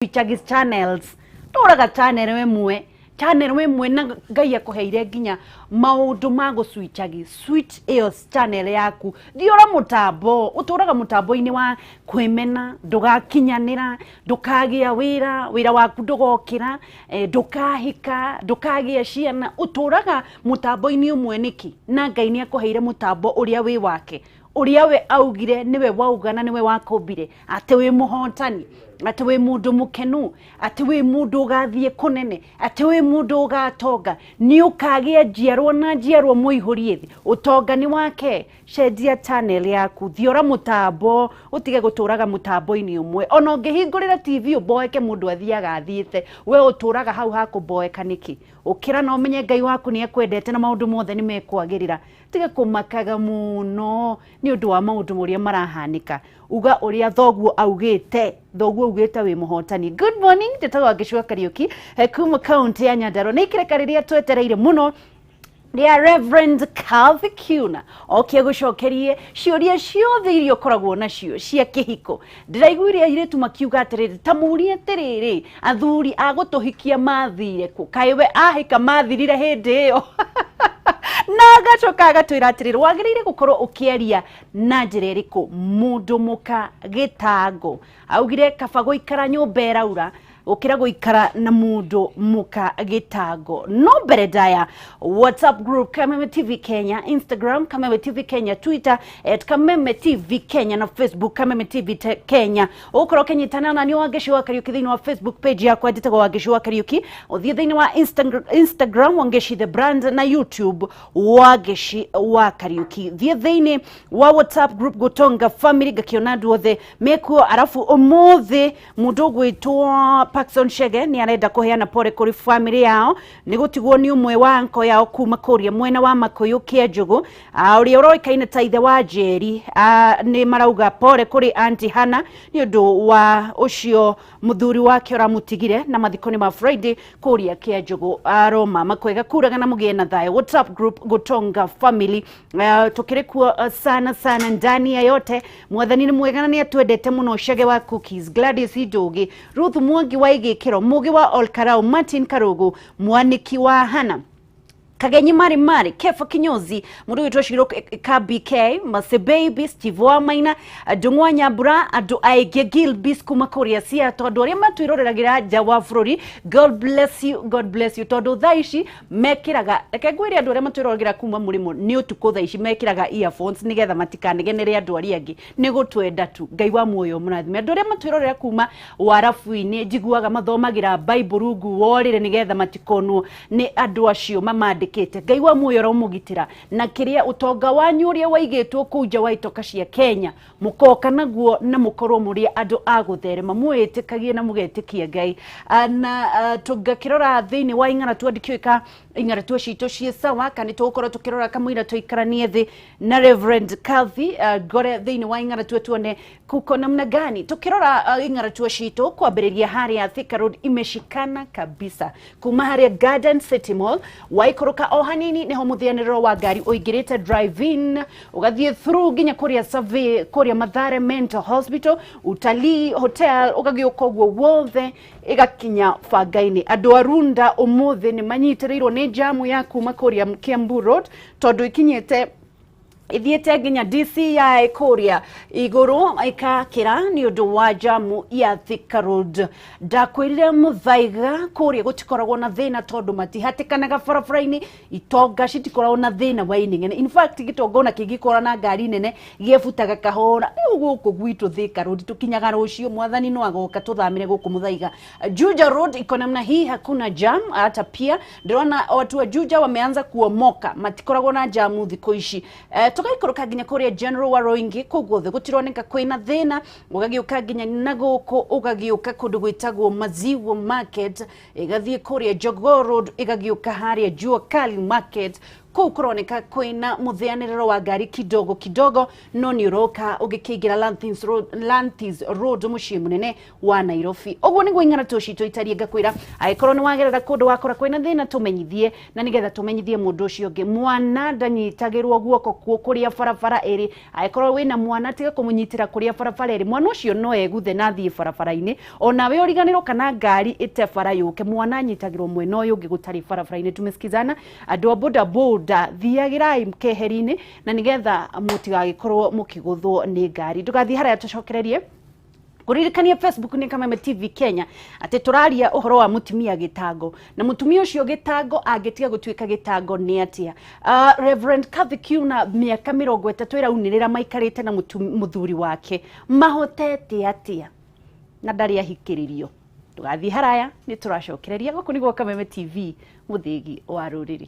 Switchagi channels, tũraga channel ĩmwe, channel ĩmwe, na Ngai akũheire nginya maũndũ ma gũcwitchagi. Switch ĩyo channel yaku, thiũra mũtambo ũtũraga mũtambo-inĩ wa kwĩmena, ndũgakinyanĩra, ndũkagĩa wĩra, wĩra waku ndũgokĩra, ndũkahika, ndũkagĩa ciana, ũtũraga mũtambo-inĩ ũmwe nĩkĩ? Na Ngai nĩ akũheire mũtambo ũrĩa wĩ wake, ũrĩa we augire nĩwe wauga na nĩwe wakũmbire, atĩ wĩ mũhotani, atĩ wĩ mũndũ mũkenu, atĩ wĩ mũndũ ũgathiĩ kũnene, atĩ wĩ mũndũ ũgatonga, nĩ ũkagĩa njiarwa na njiarwa mũihũrie thĩ. Ũtonga nĩ wake. Cenjia channel yaku, thiora mũtambo, ũtige gũtũraga mũtambo-inĩ ũmwe. Ona ũngĩhingũrĩra TV ũmboeke, mũndũ athiaga athiĩte, we ũtũraga hau hakũmboeka nĩkĩ? Ũkĩra na ũmenye Ngai waku nĩ akwendete na maũndũ mothe nĩ mekwagĩrĩra. Tiga kũmakaga mũno nĩ ũndũ wa maũndũ ũrĩa marahanĩka. Uga ũrĩa thoguo augĩte, thoguo augĩte wĩ mũhotani. Good morning, njĩtagwo Wangeci wa Kariũki, kuma kaunti ya Nyandarua. Nĩ ikĩreka rĩrĩa twetereire mũno rĩa Reverend Kathy Kiuna oke gũcokerie ciũria ciothe iria ũkoragwo nacio cia kĩhiko. Ndĩraiguire airĩtu makiuga atĩrĩrĩ, ta mũrie atĩrĩrĩ, athuri a gũtũhikia mathire kũ? Kaĩ we ahika mathirire hĩndĩ ĩyo? Na agacoka agatwĩra atĩrĩrĩ, wagĩrĩire gũkorwo ũkĩaria na njĩra ĩrĩkũ mũndũ mũka gĩtango? Augire kaba gũikara nyũmba ĩraura gũkĩra gũikara na mũndũ mũka gĩtango. No mbere ndaya, WhatsApp group Kameme TV Kenya, Instagram Kameme TV Kenya, Twitter @KamemeTV Kenya na Facebook Kameme TV Kenya. Ũgũkorwo ũkĩnyitana na niĩ Wangeci wa Kariũki thĩinĩ wa Facebook page yakwa njĩtagwo Wangeci wa Kariũki, ũthiĩ thĩinĩ wa Instagram Wangeci the brand na YouTube Wangeci wa Kariũki. Thiĩ thĩinĩ wa WhatsApp group Gũtonga Family, ngakĩona andũ othe mekuo. Arabu ũmũthĩ mũndũ ũgwĩtwo Paxson Chege nĩ arenda kũheana pole kũrĩ family yao nĩ gũtigwo nĩ ũmwe wa anko yao kuma kũrĩa mwena wa Makũyũ Kĩanjũgũ, ũrĩa ũroĩkaine ta ithe wa Njeri. Nĩ marauga pole kũrĩ Auntie Hannah nĩ ũndũ wa ũcio mũthuri wake ũramũtigire, na mathiko nĩ ma Friday kũrĩa Kĩanjũgũ. Aroma makwega kuraga na mũgĩe na thayũ. WhatsApp group Gũtonga Family, tukĩrĩ kuo sana sana. Ndani ya yote, Mwathani nĩ mwega na nĩ atwendete mũno. Chege wa Cookies, Gladys Njogi, Ruth Mwangi wa Igĩkĩro, Mũgĩ wa Olkarau, Martin Karugu, Mwaniki wa Hana Kagenyi, Mari Mari, Kefa Kinyozi, mũndũ wĩtwo Shiro KBK, Mase Baby, Steve wa Maina, Ndung'wa Nyambura, andũ aingĩ, Gilbis kuma kũrĩa Seattle, andũ arĩa matwĩroreragĩra nja wa bũrũri, God bless you, God bless you, tondũ thaa ici mekĩraga, reke ngwĩre, andũ arĩa matwĩroragĩra kuma mũrĩmo nĩ ũtukũ, thaa ici mekĩraga earphones nĩgetha matikanegenere andũ arĩa angĩ nĩ gũtwenda tu. Ngai wa muoyo mũrathime. Andũ arĩa matwĩrorera kuma warabu-inĩ, njiguaga mathomagĩra Bible rungu worĩre nĩgetha matikonwo nĩ andũ acio mamandĩkĩte. Ngai wa muoyo ũromũgitĩra na kĩrĩa ũtonga wanyu ũrĩa waigĩtwo kũu nja wa itoka cia Kenya, mũkoka naguo na mũkorwo mũrĩ andũ a gũtherema, mwĩtĩkagie na mũgetĩkia Ngai. Na tũngakĩrora thĩinĩ wa ing'aratua, ndikĩũĩ ka ing'aratua citũ ciĩ sawa kana tũgũkorwo tũkĩrora kamũira tũikaranie thĩ na Reverend Kathy, ngore thĩinĩ wa ing'aratua tuone kuko namna gani. Tukirora ing'aratua citũ kwambĩrĩria harĩa Thika Road imeshikana kabisa, kuma harĩa Garden City Mall waikũrũka o hanini nĩho mũthianĩrĩro wa ngari ũingĩrĩte drive in, ũgathiĩ through nginya kũrĩa Survey, kũrĩa Mathare Mental Hospital, Utalii Hotel, ũgagĩũka ũguo wothe ĩgakinya bangainĩ. Andũ a Runda ũmũthĩ nĩ manyitĩrĩirwo nĩ jamu ya kuma kũrĩa Kiambu Road, tondũ ikinyĩte ithiĩte nginya DCI kũrĩa igũrũ ĩkakĩra nĩ ũndũ wa jamu ya Thika Road. Ndakwĩrire mũthaiga kũrĩa gũtikoragwo na thĩna tondũ matihatĩkanaga barabara-inĩ, itonga citikoragwo na thĩna wa inegene. In fact, gĩtonga ona kĩngĩkora na ngari nene gĩebutaga kahora. Rĩu gũkũ gwitũ Thika Road tũkinyaga rũciũ, Mwathani no agoka tũthamĩre gũkũ mũthaiga. Juja Road iko namna hii, hakuna jam. Hata pia ndĩrona watu wa Juja wameanza kuomoka, matikoragwo na jamu thikũ ici. Tũgaikũrũka nginya kũrĩa General Waroingi, kũu guothe gũtironeka kwĩna thĩna. Ũgagĩũka nginya na gũkũ, ũgagĩũka kũndũ gwĩtagwo Maziwa Market, ĩgathiĩ kũrĩa Jogoo Road, ĩgagĩũka harĩa Jua Kali Market. Kũu kũroneka kwĩna mũthĩanĩrĩro wa ngari kidogo kidogo, no nĩ ũroka ũgĩkĩingĩra Lantis Road mũciĩ mũnene wa Nairobi. Ũguo nĩguo ing'aratũ citũ itariĩ. Ngakwĩra angĩkorwo nĩ wagerera kũndũ wakora kwĩna thĩna, tũmenyithie na nĩgetha tũmenyithie mũndũ ũcio ũngĩ. Mwana ndanyitagĩrwo guoko kũrĩa barabara ĩrĩ. Angĩkorwo wĩna mwana, tiga kũmũnyitĩra kũrĩa barabara ĩrĩ. Mwana ũcio no eguthe na athiĩ barabara-inĩ, onawe ũriganĩrwo kana ngari ĩte bara yũke. Mwana anyitagĩrwo mwena ũyũ ũngĩ gũtarĩ barabara-inĩ. Tumesikizana? Andũ a boda boda, thiagĩrai keheri-inĩ na nĩgetha mũtigagĩkorwo mũkĩgũthwo nĩ ngari. Ndũgathiĩ haraya, tũcokererie kũririkania Facebook nĩ Kameme TV Kenya, atĩ tũraria ũhoro wa mũtumia gĩtango, na mũtumia ũcio gĩtango angĩtiga gũtuĩka gĩtango nĩ atĩa? Reverend Kathy Kiuna, mĩaka 30 ĩraunĩrĩra maikarĩte na mũthuri wake, mahotete atĩa na ndarĩ ahikĩrĩrio? Ndũgathiĩ haraya, nĩ tũracokereria. Gũkũ nĩguo Kameme TV, mũthĩgi wa rũrĩrĩ.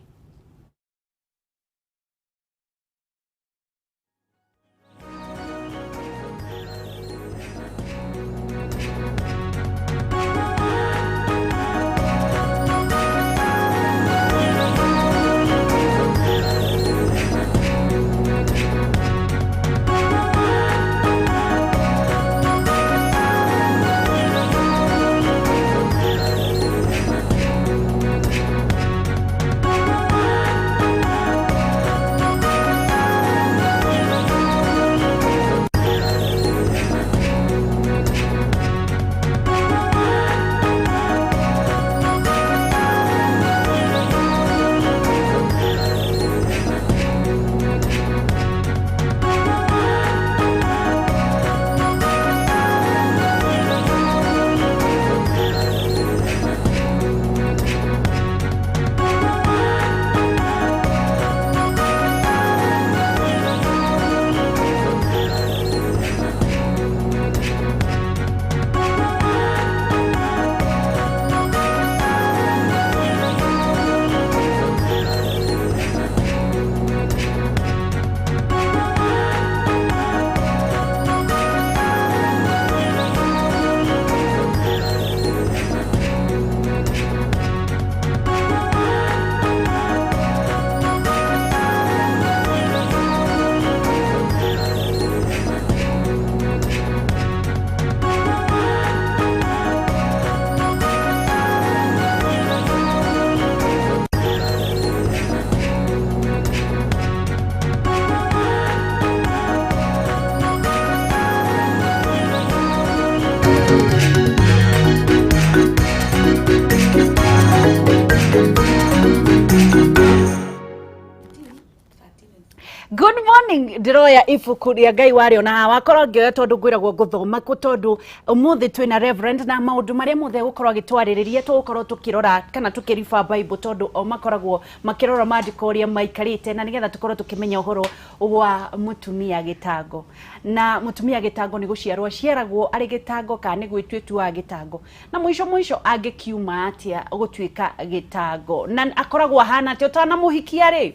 Good morning. Ndiroya ibuku rĩa Ngai warĩo na wakorwo ngĩoya tondũ ngwĩragwo ngũthoma kũ, tondũ ũmũthĩ twĩna Reverend na maũndũ marĩa mothe gũkorwo agĩtwarĩrĩria, tũgũkorwo tũkĩrora kana tũkĩriba Bible, tondũ o makoragwo makĩrora maandĩko ũrĩa maikarĩte, na nĩgetha tũkorwo tũkĩmenya ũhoro wa mũtumia gĩtango. Na mũtumia gĩtango nĩ gũciarwo aciaragwo arĩ gĩtango, kana nĩ gwĩtua ĩtuaga gĩtango? Na mũico mũico angĩkiuma atĩa gũtuĩka gĩtango? Na akoragwo ahana atĩa? Ũtanamũhikia rĩ,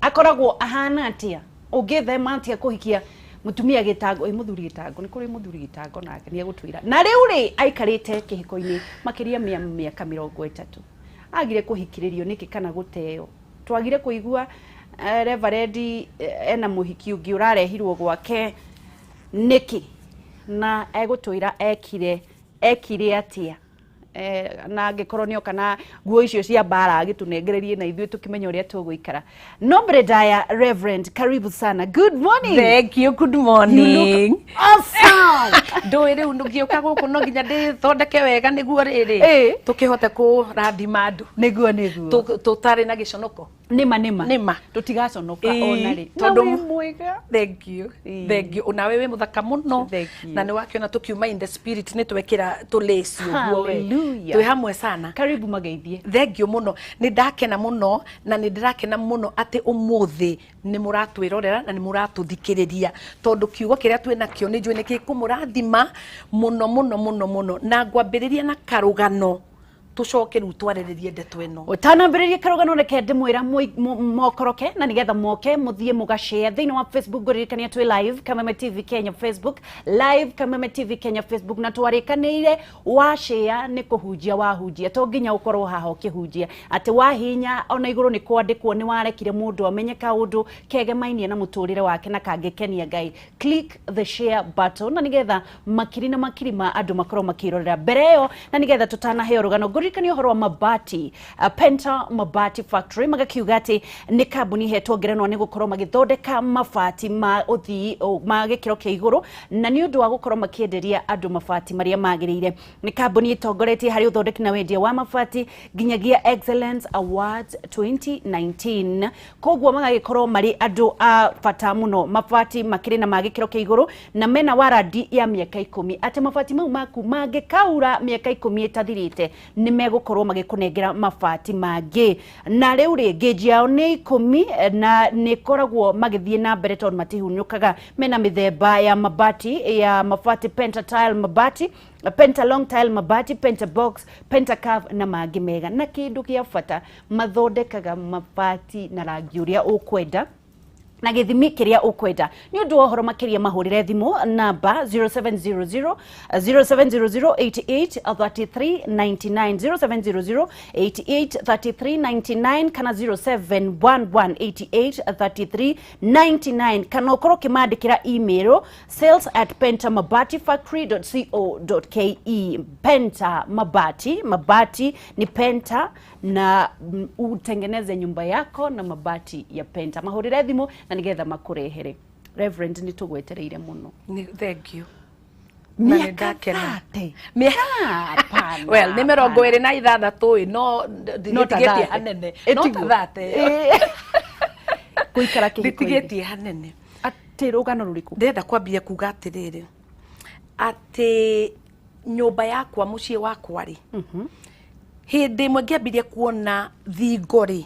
akoragwo ahana atĩa? Ũngĩthema atĩa kũhikia mũtumia gĩtango, ĩ mũthuri gĩtango? Nĩ kũrĩ mũthuri gĩtango nake nĩ egũtwĩra. Na rĩu rĩ, aikarĩte kĩhiko-inĩ makĩria mĩa mĩaka 30, agire kũhikĩrĩrio nĩkĩ kana gũteo? Twagire kũigua Reverend ena mũhiki ũngĩ ũrarehirwo gwake nĩkĩ? Na egũtwĩra ekire atĩa, na angĩkorwo nĩ oka na nguo icio cia mbara agĩtũnengererie na ithuĩ tũkĩmenya ũrĩa tũgũikara. No mbere ndaya, Reverend, karibu sana, good morning. Thank you. Good morning. You look awesome. Ndũĩ rĩu ngĩũka gũkũ no nginya ndĩthondeke wega nĩguo rĩrĩ tũkĩhote kũrathima andũ. Nĩguo. Tũtarĩ na gĩconoko. Nĩma nĩma. Nĩma. Tũtigaconoka ona rĩ. Tondũ Na wĩ mwega. Thank you. Thank you. Onawe wĩ mũthaka mũno. Thank you. Na nĩ wakĩona tũkiuma in the spirit nĩ twekĩra tũlace ũguo we. Hallelujah. Twĩ hamwe sana. Karibu, mageithie. Thank you mũno. Nĩ ndakena mũno na nĩ ndĩrakena mũno atĩ ũmũthĩ nĩ mũratwĩrorera na nĩ mũratũthikĩrĩria, tondũ kiugo kĩrĩa twĩ nakĩo nĩ njũĩ nĩ gĩkũmũrathima mũno mũno mũno mũno. Na ngwambĩrĩria na karũgano Tũcoke rĩu twarĩrĩrie ndeto ĩno. Ũtanambĩrĩria karũgano, reke ndĩmwĩra mokoroke na nĩgetha moke mũthiĩ mũgashare thĩinĩ wa Facebook. Ngũririkania twĩ live Kameme TV Kenya Facebook live, Kameme TV Kenya Facebook, na twarĩkanĩire wa share nĩ kũhunjia wahunjia. To nginya ũkorwo haha ũkĩhunjia atĩ wahinya ona igũrũ nĩ kwandĩkwo nĩ warekire mũndũ amenye kaũndũ kegemainie na mũtũrĩre wake na kangĩkenia Ngai. Click the share button na nĩgetha makiri na makiri ma andũ makorwo makĩrorera mbere ĩyo. Na nĩgetha tũtanaheo rũgano, ngũririkania ũhoro wa mabati, Penta Mabati Factory. Magakiuga atĩ nĩ kambuni hetwo ngerenwa nĩ gũkorwo magĩthondeka mabati ma ũthii ma gĩkĩro kĩa igũrũ, na nĩ ũndũ wa gũkorwo makĩenderia andũ mabati marĩa magĩrĩire. Nĩ kambuni ĩtongoretie harĩ ũthondeki na wendia wa mabati nginyagia Excellence Awards 2019. Koguo magagĩkorwo marĩ andũ a bata mũno. Mabati makĩrĩ na ma gĩkĩro kĩa igũrũ na mena warranty ya mĩaka 10, atĩ mabati mau maku mangĩkaura mĩaka 10 ĩtathirĩte, nĩ megũkorwo magĩkũnengera mabati mangĩ. Na rĩu rĩ, ngĩnji yao nĩ 10 na nĩ ĩkoragwo magĩthiĩ na mbere tondũ matihunyũkaga. Mena mĩthemba ya mabati ya mabati Pentatile mabati, Penta long tile mabati, Penta box, Penta curve na mangĩ mega. Na kĩndũ kĩa bata, mathondekaga mabati na rangi ũrĩa ũkwenda na gĩthimi kĩrĩa ũkwenda. Nĩ ũndũ wa ũhoro makĩria, mahũrĩre thimũ namba 0700 0700 88 33 99, 0700 88 33 99 kana 0711 88 33 99, kana ũkorwo ũkĩmandĩkĩra email sales@pentamabatifactory.co.ke. Penta Mabati, mabati ni Penta, na utengeneze nyumba yako na mabati ya Penta. Mahũrĩre thimũ na nĩgetha makũrehere. Reverend, nĩ tũgwetereire mũno. Thank you. Na nĩ Mĩaka ndakena. 30. Hapana, Hapana. Well, nĩ 26 ĩ, no No ta ndĩtigĩtie 30. hanene. No ta Ĩtiguo. 30. Gũikara kĩhiko-inĩ. Ndĩtigĩtie hanene. Atĩ rũgano rũrĩkũ? Ndĩrenda kwambia kuga atĩrĩrĩ, atĩ nyũmba yakwa, mũciĩ wakwa rĩ, hĩndĩ ĩmwe ngĩambirie kuona thingo rĩ,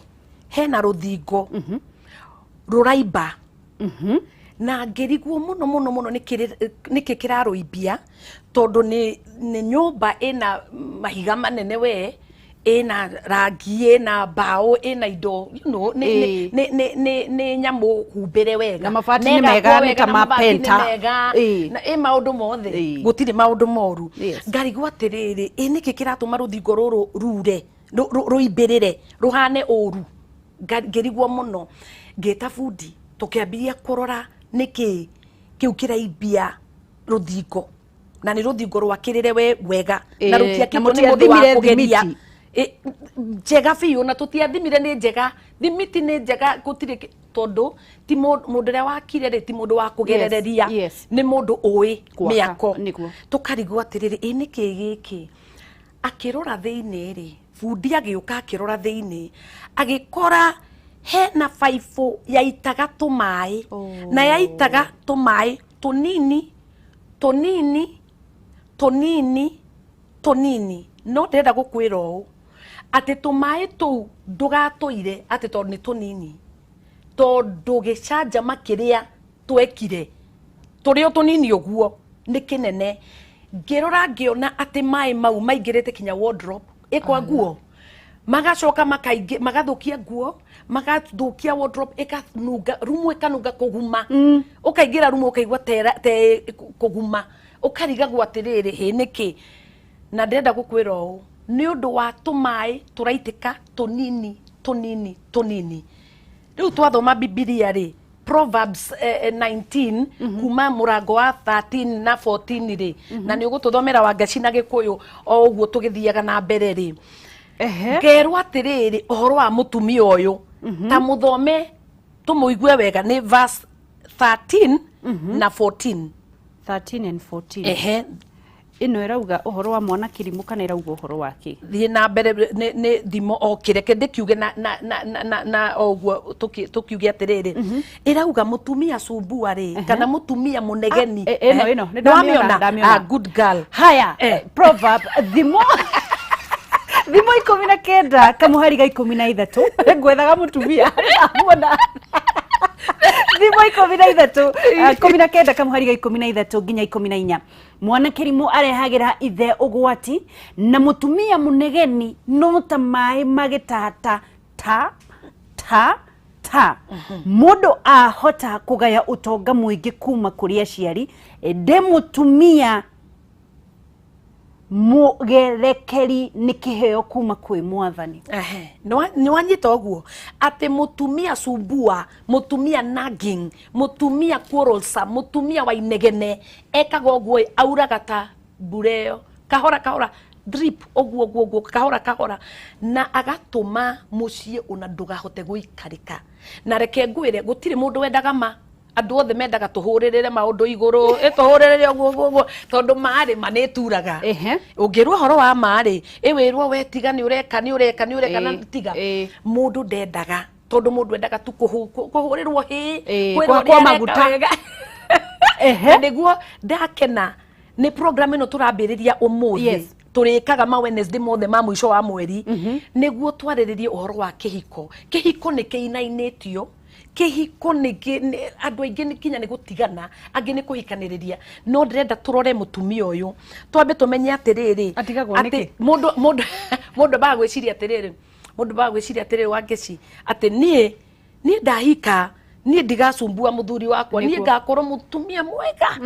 hena rũthingo rũraimba, na ngĩrigwo mũno mũno mũno nĩkĩ kĩrarũimbia, tondũ nĩ nyũmba ĩna mahiga manene, we ĩna rangi, ĩna mbaũ, ĩna indo, Ĩĩ. nĩ nyamũ humbĩre wega. Na mabati Na nĩ ĩgakwo mega, nĩ wega, ta na ma mabati nĩ Penta. mega, Ĩĩ. na ĩ maũndũ mothe, gũtirĩ maũndũ moru. Ngarigwo atĩrĩrĩ, ĩ nĩkĩ kĩratũma rũthingo rũrũ rure, rũimbĩrĩre, rũhane ũru? Ngĩrigwo mũno, ngĩta bundi, tũkĩambiria kũrora nĩkĩ kĩu kĩraimbia rũthingo, na nĩ rũthingo rwakĩrĩre we wega na Ĩĩ, rũtiakĩtwo na nĩ mũndũ wa mũtiathimire kũgeria. thimiti? Njega biũ, na tũtiathimire, nĩ njega, thimiti nĩ njega, gũtirĩ tondũ ti mũndũ ũrĩa wakire rĩ, ti mũndũ wa kũgerereria, nĩ mũndũ ũĩ Gwaka, mĩako. Nĩguo. Tũkarigwo atĩrĩrĩ, ĩ nĩkĩ gĩkĩ? Akĩrora thĩinĩ rĩ, bundi agĩũka akĩrora thĩinĩ, agĩkora hena baibũ yaitaga tũmaĩ. Oh. Na yaitaga tũmaĩ tũnini tũnini tũnini tũnini. No ndĩrenda gũkwĩra ũũ, atĩ tũmaĩ tũu ndũgatũire atĩ tondũ nĩ tũnini, tondũ gĩcanjama kĩrĩa twekire tũrĩ o tũnini ũguo nĩ kĩnene. Ngĩrora ngĩona atĩ maĩ mau maingĩrĩte kinya wardrobe ĩkwa nguo, magacoka makaingĩ, magathũkia nguo, magathũkia wardrobe, ĩkanunga rumu, ĩkanunga kũguma. Ũkaingĩra rumu ũkaigua te kũguma, ũkarigagwo atĩrĩrĩ, hĩ nĩkĩ? Na ndĩrenda gũkwĩra ũũ, nĩ ũndũ wa tũmaĩ tũraitĩka tũnini tũnini tũnini. Rĩu twathoma Bibilia rĩ, Proverbs 19 kuma mũrango wa 13 na 14 rĩ, na nĩ ũgũtũthomera Wangaci na Gĩkũyũ o ũguo tũgĩthiaga na mbere rĩ, ngerwo atĩrĩrĩ, ũhoro wa mũtumia ũyũ, ta mũthome tũmũigue wega, nĩ verse 13 na 14. 13 and 14. Ehe. Ĩno ĩrauga ũhoro wa mwana kĩrimũ kana ĩrauga ũhoro wa kĩ? Thiĩ na mbere, nĩ thimo o kĩreke ndĩkiuge na o ũguo tũkiuge atĩrĩrĩ, ĩrauga mũtumia cumbua rĩ, kana mũtumia mũnegeni. Ah, ĩno, ĩno, nĩ Nĩ ndamĩona, wamĩona? ndamĩona. Ah, good girl. Haya. Proverb, thimo 19 kamũhari ga 13. Ngwethaga mũtumia, ndamwona. Thimo 13, 19 kamuhari ga 13 nginya 14. Mwana kĩrimũ arehagĩra ithe ũgwati, na mũtumia mũnegeni no ta maĩ magĩtata ta ta ta. Mũndũ ahota kũgaya ũtonga mũingĩ kuma kũrĩ aciari, ĩndĩ mũtumia mũgerekeri nĩ kĩheo kuma kwĩ Mwathani. Ehe, nĩ wanyita ũguo atĩ mũtumia sumbua, mũtumia nagging, mũtumia quarrelsome, mũtumia wa inegene ekaga ũguo ĩ, auraga ta mbura ĩyo kahora kahora, drip ũguo ũguo ũguo, kahora kahora, na agatũma mũciĩ ona ndũgahote gũikarĩka. Na reke ngwĩre, gũtirĩ mũndũ wendaga ma, andũ othe mendaga tũhũrĩrĩre maũndũ igũrũ, ĩtũhũrĩrĩre ũguo ũguo ũguo, tondũ marĩ ma nĩ ĩturaga. Ũngĩrwo ũhoro wa marĩ, ĩwĩrwo we tiga nĩ ũreka nĩ ũreka nĩ ũreka na tiga. Mũndũ ndendaga, tondũ mũndũ endaga tu kũhũrĩrwo hĩ, kwĩrwo kũhakwo nĩ areka maguta. wega. Na nĩguo ndakena nĩ program ĩno tũrambĩrĩria ũmũthĩ. Tũrĩkaga ma Wednesday mothe ma mũico wa mweri, nĩguo twarĩrĩrie ũhoro wa kĩhiko. Kĩhiko nĩ kĩinainĩtio, kĩhiko nĩ andũ aingĩ nĩ kinya nĩ gũtigana, angĩ nĩ kũhikanĩrĩria. No ndĩrenda tũrore mũtumia ũyũ, twambe tũmenye atĩrĩrĩ, Atigagwo atĩ nĩkĩ? mũndũ ambaga gwĩciria atĩrĩrĩ, mũndũ ambaga gwĩciria atĩrĩrĩ, Wangeci, atĩ niĩ ndahika, niĩ ndigacumbua mũthuri wakwa, niĩ ngakorwo mũtumia mwega.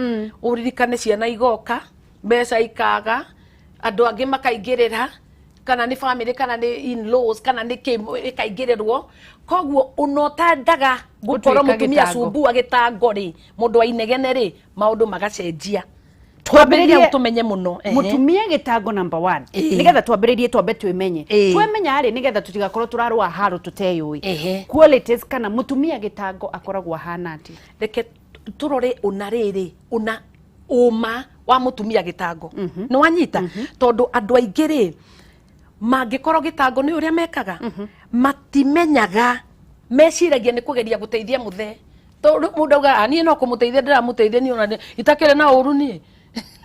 Ũririkane ciana igoka, mbeca ikaga, andũ angĩ makaingĩrĩra, kana nĩ family, kana nĩ in-laws, kana nĩ kĩ ĩkaingĩrĩrwo. Koguo ona ũtandaga gũkorwo Gũtuĩka mũtumia gĩtango. cumbua gĩtango rĩ, mũndũ wa inegene rĩ, maũndũ magacenjia. Twambĩrĩrie Twambĩrĩrie tũmenye mũno. Mũtumia gĩtango number 1. Nĩgetha twambĩrĩrie twambe twĩmenye. Twemenya rĩ, nĩgetha tũtigakorwo tũrarũa haro tũteyũĩ. Qualities kana mũtumia gĩtango akoragwo ahana atĩa? Reke tũrore ũna rĩrĩ, ũna ũma wa mũtumia gĩtango. Nĩ wanyita? Tondũ andũ aingĩ rĩ, mangĩkorwo gĩtango nĩ ũrĩa mekaga, matimenyaga, meciragia nĩ kũgeria gũteithia mũthee. Tondũ mũndũ augaga, niĩ no kũmũteithia ndĩramũteithia, niĩ ona itakĩrĩ na ũru niĩ.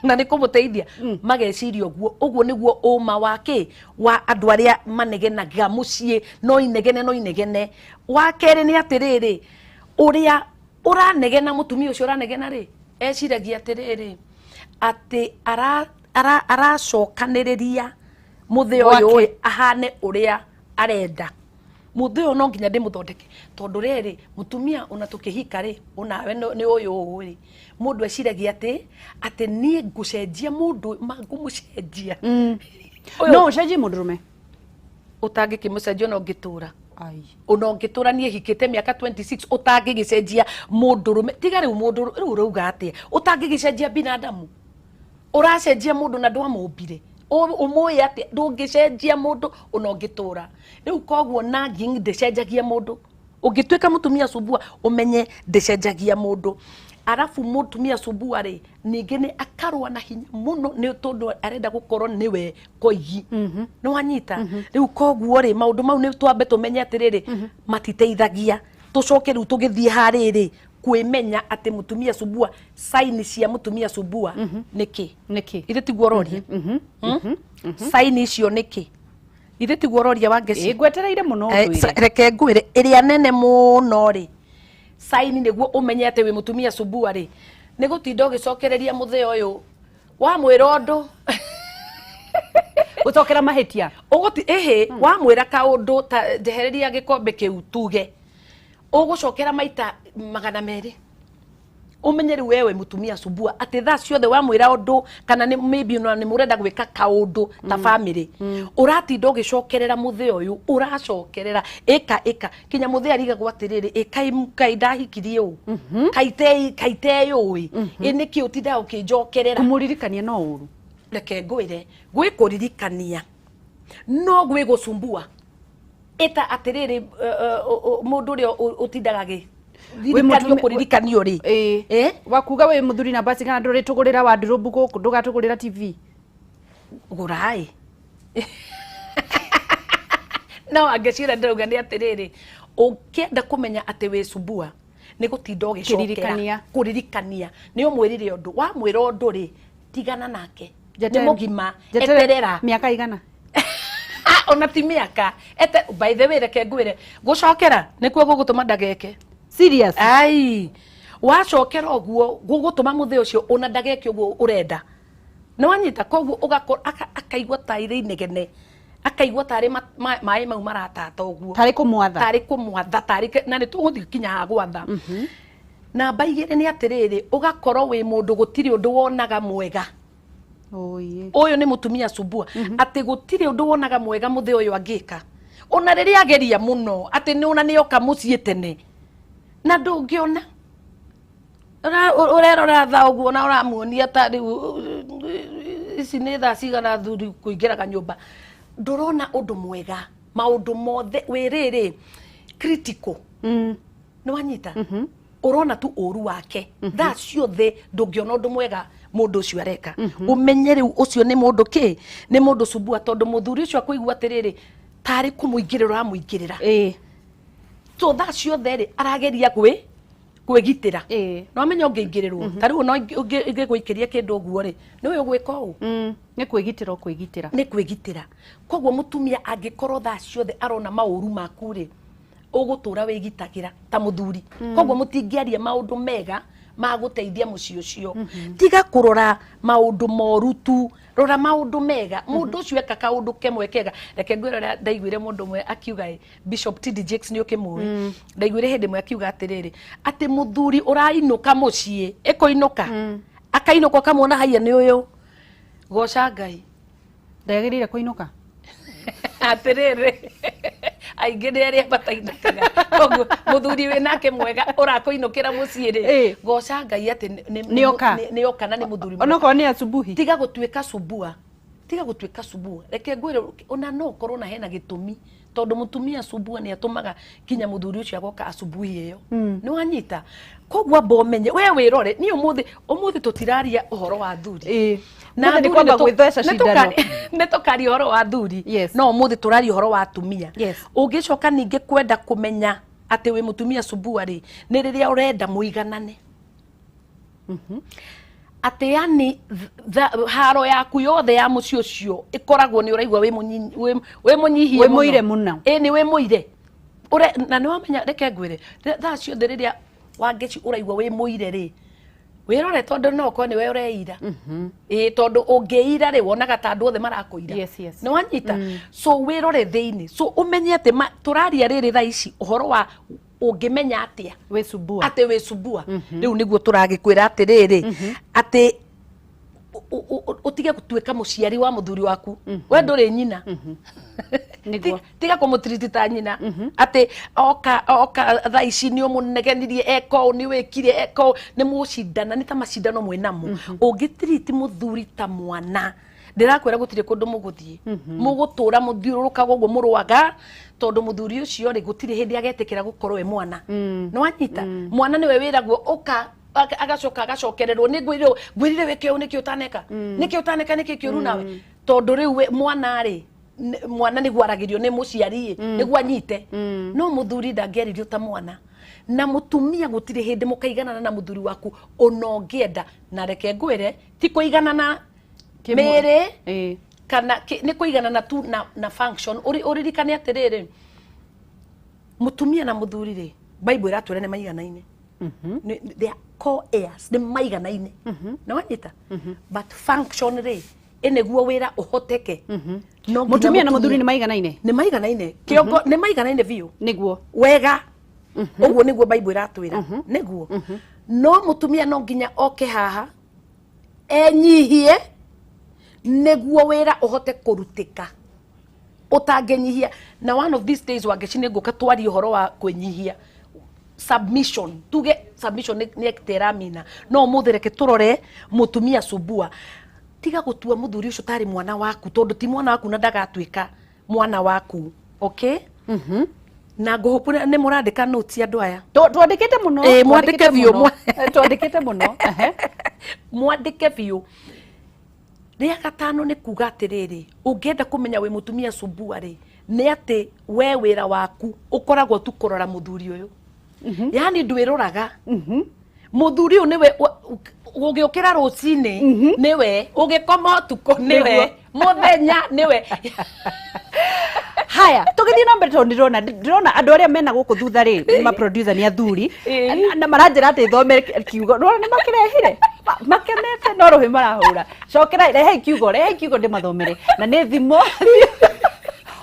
Na nĩ kũmũteithia. Mageciria ũguo. Ũguo nĩguo ũma wa kĩ? Wa andũ arĩa manegenaga mũciĩ, no inegene, no inegene. Wa kerĩ nĩ atĩrĩrĩ, ũrĩa ũranegena, mũtumia ũcio ũranegena rĩ, eciragia atĩrĩrĩ, atĩ aracokanĩrĩria mũthee ũyũ Gwake. ĩ, ahane ũrĩa arenda. Mũthee ũyũ no nginya ndĩmũthondeke, tondũ rĩrĩ, mũtumia ona tũkĩhika rĩ, onawe nĩ ũyũ ũũ rĩ, mũndũ eciragia atĩ niĩ ngũcenjia mũndũ, ma ngũmũcenjia. Ũyũ No ũcenjie mũndũrũme? Ũtangĩkĩmũcenjia ona ũngĩtũra. Ai. Ona ũngĩtũra niĩ hikĩte mĩaka 26, ũtangĩgĩcenjia mũndũrũme. Tiga rĩu mũndũ, rĩu ũrauga atĩa? Ũtangĩgĩcenjia binadamu. Ũracenjia mũndũ na ndwamũmbire. Ũmũĩ atĩa? Ndũngĩcenjia mũndũ ona ũngĩtũra. Rĩu koguo nagging ndĩcenjagia mũndũ. Ũngĩtuĩka mũtumia cumbua, ũmenye ndĩcenjagia mũndũ. Arabu mũtumia cumbua rĩ, ningĩ nĩ akarũa na hinya mũno nĩ tondũ arenda gũkorwo nĩwe koigi. Nĩ wanyita? Rĩu koguo rĩ, maũndũ mau nĩ twambe tũmenye atĩrĩrĩ, matiteithagia. Tũcoke rĩu tũgĩthiĩ harĩrĩ, kwĩmenya atĩ mũtumia cumbua, sign cia mũtumia cumbua nĩ kĩ? Nĩ kĩ? Ithe tiguo ũroria? Sign icio nĩ kĩ? Ithe tiguo ũroria Wangeci? Ĩ, ngwetereire mũno ũndũire. Reke ngwĩre, ĩrĩa nene mũno rĩ, sign nĩguo ũmenye atĩ wĩ mũtumia cumbua rĩ, nĩ gũtinda ũgĩcokereria mũthee ũyũ wamwĩra ũndũ. Gũcokera mahĩtia. Ũgũti, ĩhĩ, wamwĩra kaũndũ ta njehereria gĩkombe kĩu tuge, ũgũcokera maita magana merĩ. Ũmenye rĩu wewe mũtumia cumbua atĩ thaa ciothe wamwĩra ũndũ, kana nĩ maybe ona nĩ mũrenda gwĩka kaũndũ ta family, ũratinda ũgĩcokerera mũthee ũyũ, ũracokerera ĩka ĩka kinya mũthee arigagwo atĩrĩrĩ, ĩ kai ndahikirie ũũ, kai teyũĩ, ĩ nĩkĩ ũtindaga ũkĩnjokerera? Kũmũririkania no ũru. Reke ngwĩre, gwĩ kũririkania no gwĩ gũcumbua. Ĩta atĩrĩrĩ, mũndũ ũrĩa ũtindaga agĩ Wĩ ririkanio mũtumi- kũririkanio rĩ. Ĩ. Wakuga wĩ mũthuri na basi kana ndũrĩtũgũrĩra wardrobe gũkũ, ndũgatũgũrĩra TV. Gũrai. No angĩcira ndĩrauga nĩ atĩrĩrĩ, ũngĩenda kũmenya atĩ wĩ cumbua nĩ gũtinda ũgĩcokera. Kĩririkania. Kũririkania. Nĩ ũmwĩrire ũndũ, wamwĩra ũndũ rĩ, tigana nake. Nĩ Njetere- mũgima, njetere eterera. Mĩaka igana? Ona ti mĩaka. Ete, by the way, reke ngwĩre, gũcokera nĩkuo gũgũtũma ndageke. Serious? Ai, wacokera ũguo gũgũtũma mũthĩ ũcio ona ndageke ũguo ũrenda. Nĩ wanyita? Koguo ũgakorwo akaigua ta irĩ inegene, akaigua tarĩ maĩ mau maratata ũguo. Tarĩ kũmwatha. Tarĩ kũmwatha, tarĩ na nĩ tũgũthiĩ kinya ha gwatha. Namba igĩrĩ nĩ atĩrĩrĩ, ũgakorwo wĩ mũndũ gũtirĩ ũndũ wonaga mwega. Oye. Ũyũ nĩ mũtumia cumbua, atĩ gũtirĩ ũndũ wonaga mwega mũthĩ ũyũ angĩka, ona rĩrĩa ageria mũno, atĩ nĩ ona nĩoka mũciĩ tene na ndũngĩona. Ũrerora thaa ũguo na ũramuonia ta rĩu ici nĩ thaa cigana thuri kũingĩraga nyũmba, ndũrona ũndũ mwega, maũndũ mothe wĩ rĩrĩ critical. Nĩ wanyita? Ũrona tu ũru wake thaa ciothe, ndũngĩona ũndũ mwega mũndũ ũcio areka. Ũmenye rĩu ũcio nĩ mũndũ kĩ? Nĩ mũndũ cumbua, tondũ mũthuri ũcio akũigua atĩrĩrĩ, tarĩ kũmũingĩrĩra ũramũingĩrĩra. So thaa ciothe rĩ, arageria kwĩgitĩra. No amenya ũngĩingĩrĩrwo ta rĩu no ũngĩgũikĩria kĩndũ ũguo rĩ, nĩwe ũgwĩka ũũ. Nĩ kwĩgitĩra ũkwĩgitĩra. Nĩ kwĩgitĩra. Koguo mũtumia angĩkorwo thaa ciothe arona maũru maku rĩ, ũgũtũra wĩgitagĩra ta mũthuri. Koguo mũtingĩaria maũndũ mega ma gũteithia mũciĩ ũcio. Tiga kũrora maũndũ moru tu, rora maũndũ mega mũndũ ũcio eka, kaũndũ kemwe kega. Reke ngwĩre ũrĩa ndaiguire mũndũ ũmwe akiuga ĩ, Bishop TD Jakes, nĩ ũkĩmũĩ. Ndaiguire hĩndĩ ĩmwe akiuga atĩrĩrĩ, atĩ mũthuri ũrainũka mũciĩ, ĩkũinũka akainũka ũkamwona haiya nĩ ũyũ, goca Ngai. Ndagĩrĩire kũinũka. Atĩrĩrĩ, aingĩ nĩ arĩa matainũkaga. Koguo mũthuri wĩ nake mwega ũrakũinũkĩra mũciĩ rĩ, goca Ngai atĩ Nĩoka. Nĩoka na nĩ mũthuri mwega. Onokorwo nĩ asubuhi. Tiga gũtuĩka cumbua, tiga gũtuĩka cumbua. Reke ngwĩre, ona no ũkorwo na hena gĩtũmi, tondũ mũtumia cumbua nĩ atũmaga nginya mũthuri ũcio agoka asubuhi ĩyo. Nĩ wanyita? Koguo amba ũmenye we wĩrore. Niĩ ũmũthĩ, ũmũthĩ tũtiraria ũhoro wa athuri. Na athuri nĩ kwamba gwĩtheca cindano. Nĩ tũkaria ũhoro wa athuri. No ũmũthĩ tũraria ũhoro wa atumia. Ũngĩcoka ningĩ kwenda kũmenya atĩ wĩ mũtumia cumbua rĩ, nĩ rĩrĩa ũrenda mũiganane, atĩ yani haro yaku yothe ya mũciĩ ũcio ĩkoragwo nĩ ũraigua wĩ wĩ mũnyihie. Wĩ mũire mũno. Ĩ, nĩ wĩ mũire. Na nĩ wamenya, reke ngwĩre, thaa ciothe rĩrĩa Wangeci ũraigua wĩ mũire rĩ, wĩrore, tondũ no ũkorwo nĩwe ũreira. Ĩ, tondũ ũngĩira rĩ, wonaga ta andũ othe marakũira. Nĩ wanyita? So wĩrore thĩinĩ, so ũmenye atĩ tũraria rĩrĩ thaa ici ũhoro wa ũngĩmenya atĩa wĩ cumbua. Atĩ wĩ cumbua. Rĩu nĩguo tũragĩkwĩra atĩrĩrĩ, atĩ ũtige gũtuĩka mũciari wa mũthuri waku. We ndũrĩ nyina. Tiga kũmũtiriti ta nyina, atĩ oka oka thaa ici nĩ ũmũnegenirie, eka ũũ, nĩ wĩkire, eka ũũ, nĩ mũcindana, nĩ ta macindano mwĩ namo. Ũngĩtiriti mũthuri ta mwana, ndĩrakwĩra gũtirĩ kũndũ mũgũthiĩ, mũgũtũra mũthiũrũrũkaga ũguo mũrũaga, tondũ mũthuri ũcio rĩ, gũtirĩ hĩndĩ agetĩkĩra gũkorwo e mwana. Nĩ wanyita? Mwana nĩwe wĩragwo ũka, agacoka agacokererwo, nĩ ngwĩrire, ngwĩrire wĩke ũũ, nĩkĩ ũtaneka, nĩkĩ ũtaneka, nĩkĩ kĩũru nawe? Tondũ rĩu mwana rĩ, mwana nĩguo aragĩrio nĩ mũciari ĩ, nĩguo anyite. No mũthuri ndangĩaririo ta mwana. Na mũtumia gũtirĩ hĩndĩ mũkaiganana na mũthuri waku ona ũngĩenda. Na reke ngwĩre, ti kũiganana mĩĩrĩ kana nĩ kũiganana tu na function. Ũririkane atĩrĩrĩ, mũtumia na mũthuri rĩ, Bible ĩratwĩra nĩ maiganaine. They are co-heirs, nĩ maiganaine. Na wanyita? But function rĩ, ĩnĩguo wĩra ũhoteke, no nginya. Mũtumia na mũthuri nĩ maiganaine. Nĩ maiganaine kĩongo, nĩ maiganaine biũ. Wega ũguo nĩguo Bible ĩratwĩra nĩguo. No mũtumia no nginya oke haha enyihie nĩguo wĩra ũhote kũrutĩka. Ũtangĩnyihia, na one of these days, Wangeci, nĩ ngũka twarie ũhoro wa kwĩnyihia, submission. Tuge submission nĩ ĩramina. No ũmũthĩ reke tũrore mũtumia cumbua. Tiga gũtua mũthuri ũcio tarĩ mwana waku, tondũ ti mwana waku na ndagatuĩka mwana waku, okay? Na ngũhũpu nĩ mũrandĩka notes, andũ aya. Twandĩkĩte mũno. Ĩ, mwandĩke Twandĩkĩte biũ, mũno. Twandĩkĩte mũno. Ehe. Mwandĩke biũ. Rĩa gatano nĩ kuga atĩrĩrĩ, ũngĩenda kũmenya wĩ mũtumia cumbua rĩ, nĩ atĩ we wĩra waku ũkoragwo tu kũrora mũthuri ũyũ, yani ndwĩroraga. Mũthuri ũyũ nĩwe ũgĩũkĩra rũcinĩ, nĩwe ũgĩkoma ũtukũ, nĩwe mũthenya, nĩwe. Haya, tũgĩthiĩ na mbere, tondũ ndĩrona andũ arĩa mena gũkũ thutha rĩ, nĩ ma producer, nĩ athuri. Na maranjĩra atĩ thome kiugo. Nĩwona nĩ makĩrehire. Makenete no rũhĩ marahũra. Cokera, rehei kiugo, rehei kiugo ndĩmathomere. Na nĩ thimo.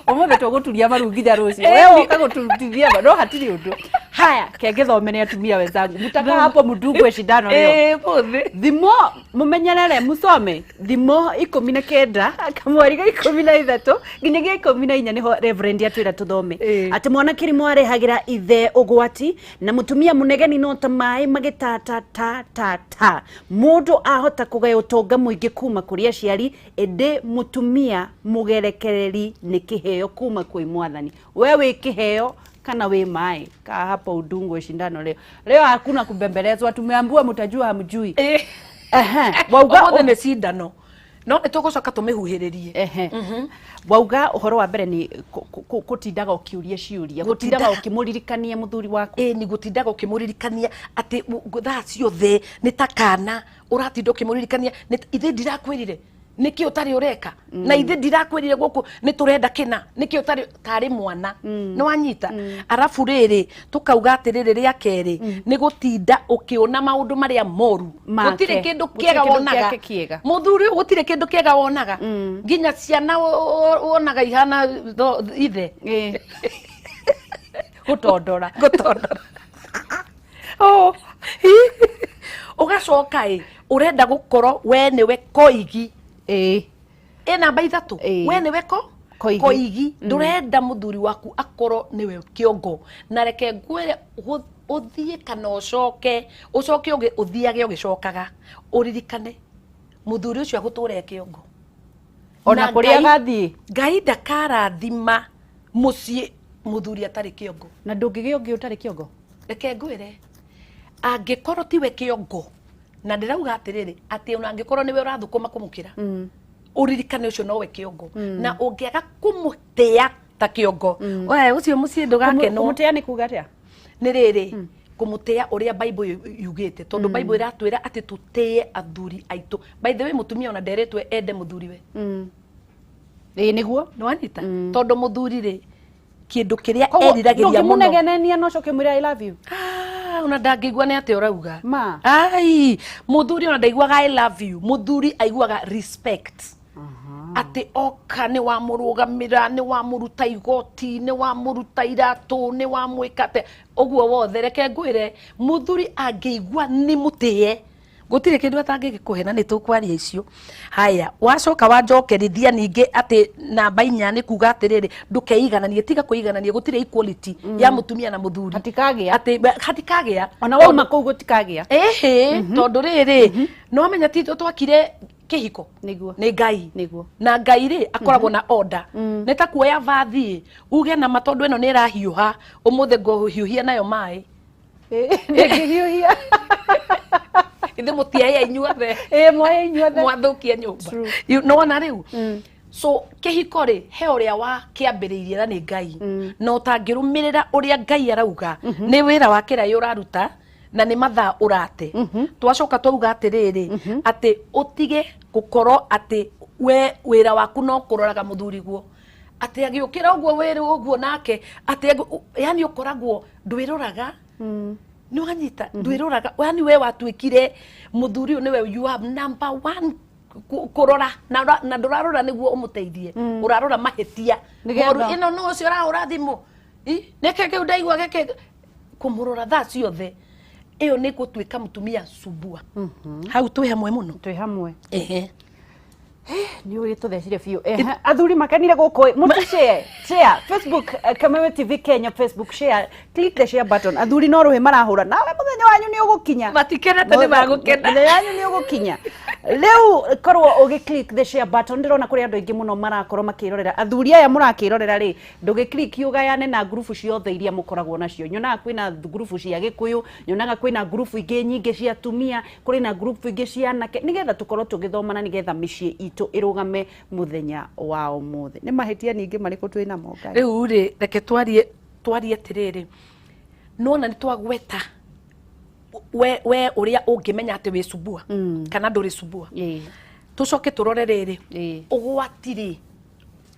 Ũmũthĩ tũgũturia maru nginya rũciũ. We woka gũturutithia ma, no hatirĩ ũndũ. Haya, kengĩthomere atumia wenzangu. Mtaka hapo mdungwe shindano leo. Ĩĩ, mũthĩ. Thimo, mumenyerere, musome Thimo 19 kamweri ga 13 nginyagia 14, niho reverend atwĩra tũthome. Atĩ mwana kĩrimũ arehagĩra ithe ũgwati, na mũtumia mũnegeni no ta maĩ magĩtata ta ta ta. Mũndũ ahota kũgaya ũtonga mũingĩ kuma kũrĩ aciari, ĩndĩ mũtumia mũgerekereri nĩ kĩheo kuma kwĩ Mwathani. We wĩ kĩheo kana wĩ maĩ? Kaa hapo udungwe shindano leo. Leo hakuna kubembelezwa, tumeambiwa mtajua hamjui. Ehe, wauga Ũmũthĩ nĩ cindano, no nĩ tũgũcoka tũmĩhuhĩrĩrie. Ehe. Wauga ũhoro wa mbere nĩ gũtindaga ũkĩũria ciũria, gũtindaga ũkĩmũririkania mũthuri waku. Ĩ, nĩ gũtindaga ũkĩmũririkania atĩ thaa ciothe nĩ ta kana ũratinda ũkĩmũririkania, ithe ndirakwĩrire nĩkĩ ũtarĩ ũreka, na ithe ndirakwĩrire gũkũ nĩ tũrenda kĩna, nĩkĩ ũtarĩ tarĩ mwana nĩ wanyita. Arabu rĩrĩ, tũkauga atĩrĩrĩ, rĩa kerĩ nĩ gũtinda ũkĩona maũndũ marĩa moru. Make. Gũtirĩ kĩndũ Gũtirĩ kĩega kĩndũ wonaga. gĩake kĩega. Mũthuri ũyũ gũtirĩ kĩndũ kĩega wonaga, nginya ciana wonaga ihana ithe. Ĩ. Gũtondora. Gũtondora. Oh. Ũgacoka ĩ ũrenda gũkorwo we nĩwe koigi. Ĩ namba 3. We nĩwe ko Koigi. Koigi. Ndũrenda mũthuri waku akorwo nĩwe kĩongo, na reke ngwĩre, ũthiĩ kana ũcoke, ũcoke ũthiage ũgĩcokaga, ũririkane mũthuri ũcio agũtũra e kĩongo. Ona Na kũrĩa Ngai- agathiĩ. Ngai ndakarathima mũciĩ mũthuri atarĩ kĩongo. Na ndũngĩgĩa ũngĩ ũtarĩ kĩongo. Reke ngwĩre, angĩkorwo tiwe kĩongo, na ndĩrauga atĩrĩrĩ, atĩ ona angĩkorwo nĩwe ũrathũkũma kũmũkĩra, ũririkane ũcio nowe kĩongo, na ũngĩaga kũmũtĩa ta kĩongo, we ũcio mũciĩ ndũgakenwo. Kũmũtĩa nĩ kuga atĩa? Nĩ rĩrĩ, kũmũtĩa ũrĩa Bible yugĩte, tondũ Bible ĩratwĩra atĩ tũtĩe athuri aitũ. By the way, mũtumia ona nderetwe ende mũthuri we. Ĩ, nĩguo. Nĩwanyita? Tondũ mũthuri rĩ, kĩndũ kĩrĩa Koguo eriragĩria mũno ndũngĩmũnegenenia no coke mwĩre "I love you"? Ah, ona ndangĩigua nĩ atĩa ũrauga. Ma. Ai, mũthuri ona ndaiguaga "I love you". Mũthuri aiguaga respect, atĩ oka nĩ wamũrũgamĩra, nĩ wamũruta igoti, nĩ wamũruta iratũ, nĩ wamwĩka atĩa ũguo wothe. Reke ngwĩre, mũthuri angĩigua nĩ mũtĩe, gũtirĩ kĩndũ atangĩgĩkũhe, na nĩ tũkwaria icio. Haya, wacoka wanjokerithia ningĩ atĩ namba 4 nĩ kuga atĩrĩrĩ, ndũkeigananie, tiga kwĩiganania, gũtirĩ equality ya mũtumia na mũthuri. Hatikagĩa. Atĩ hatikagĩa. Ona wauma kũu gũtikagĩa. Ĩhĩ, tondũ rĩrĩ, no menya ti ithuĩ twakire kĩhiko. Nĩ Ngai. Na Ngai rĩ, akoragwo na order. Nĩ ta kuoya vathi uge nama, tondũ ĩno nĩ ĩrahiũha ũmũthĩ, ngũhiũhia nayo maĩ. Ndĩngĩhiũhia. Ithe mũtiaĩa inyuothe. Ĩ, mwaĩ inyuothe. Mwathũkia nyũmba. True. Nĩwona rĩu, so kĩhiko rĩ, he ũrĩa wa kĩambĩrĩirie, na nĩ Ngai, na ũtangĩrũmĩrĩra ũrĩa Ngai arauga, nĩ wĩra wa kĩraĩ ũraruta na nĩ mathaa ũrate. Twacoka twauga atĩrĩrĩ, atĩ ũtige gũkorwo atĩ we wĩra waku no kũroraga mũthuriguo, atĩ agĩũkĩra ũguo wĩrĩ ũguo nake, atĩ yani ũkoragwo ndwĩroraga. Nĩ wanyita? Ndwĩroraga, yani we watuĩkire mũthuri ũyũ nĩwe you are number one kũrora, na ndũrarora nĩguo ũmũteithie, ũrarora mahĩtia. Nĩgetha- Moru, ĩno no ũcio ũrahũra thimũ. Ĩ, nĩkĩ kĩu ndaigua gĩkĩ kũmũrora thaa ciothe, ĩyo nĩ gũtuĩka mũtumia sumbua. Hau twĩ hamwe mũno. Twĩ hamwe. Ehe. Nĩ ũrĩ tũthecire biũ. Ehe, athuri makenire gũkũ. Mũtu share, share Facebook, Kameme TV Kenya Facebook, share, click the share button. Athuri no rũhĩ marahũra, nawe mũthenya wanyu nĩ ũgũkinya. Matikenete, nĩ magũkena. Mũthenya wanyu nĩ ũgũkinya. Rĩu korwo ũgĩ click the share button, ndĩrona kũrĩ andũ aingĩ mũno marakorwo makĩrorera. Athuri aya mũrakĩrorera rĩ, ndũgĩ click ũgayane na ngurubu ciothe iria mũkoragwo nacio. Nyonaga kwĩna ngurubu cia Gĩkũyũ, nyonaga kwĩna ngurubu ingĩ nyingĩ cia atumia, kũrĩ na ngurubu ingĩ cia anake, nĩgetha tũkorwo tũgĩthomana, nĩgetha mĩciĩ itũ ĩrũgame mũthenya wa ũmũthĩ. Nĩ mahĩtia ningĩ marĩkũ twĩ namo, Ngai? Rĩu rĩ, reke twarie atĩrĩrĩ, nona nĩ twagweta we ũrĩa ũngĩmenya atĩ wĩ sumbua kana ndũrĩ sumbua. Tũcoke tũrore rĩrĩ, ũgwati rĩ,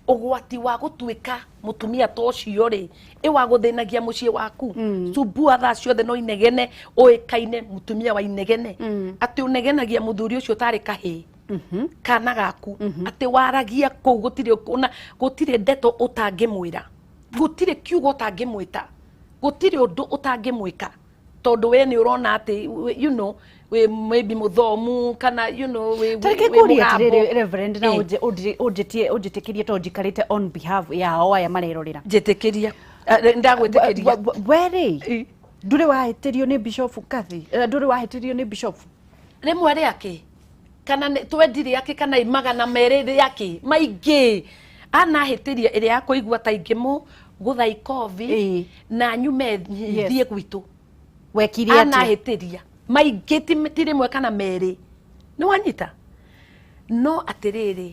Ũgwati wa gũtuĩka mũtumia ta ũcio rĩ, ĩ wa gũthĩnagia mũciĩ waku. Sumbua thaa ciothe no inegene, ũĩkaine mũtumia wa inegene, atĩ ũnegenagia mũthuri ũcio tarĩ kahĩĩ kana gaku, atĩ waragia kũu gũtirĩ ona gũtirĩ ndeto ũtangĩmwĩra, gũtirĩ kiugo ũtangĩmwĩta, gũtirĩ ũndũ ũtangĩmwĩka, tondũ we nĩ ũrona atĩ wĩ maybe mũthomu kana wĩ Tareke wĩ ngũrie mũgambo. Atĩrĩrĩ, Reverend, na ũnjĩtĩkĩrie tondũ njikarĩte on behalf yao aya marerorera. Njĩtĩkĩria. Ndagwĩtĩkĩria. We rĩ, ndũrĩ wahĩtĩrio nĩ Bishop Kathy? Ndũrĩ wahĩtĩrio nĩ Bishop? Rĩmwe rĩake kana twendi rĩake kana 200 rĩake maingĩ anahĩtĩria ĩrĩa ya kũigua ta ingĩmũ gũtha ikobi na nyume thiĩ gwitũ. Wekire atĩa? Anahĩtĩria maingĩ, ti rĩmwe kana merĩ, nĩ wanyita. No atĩrĩrĩ,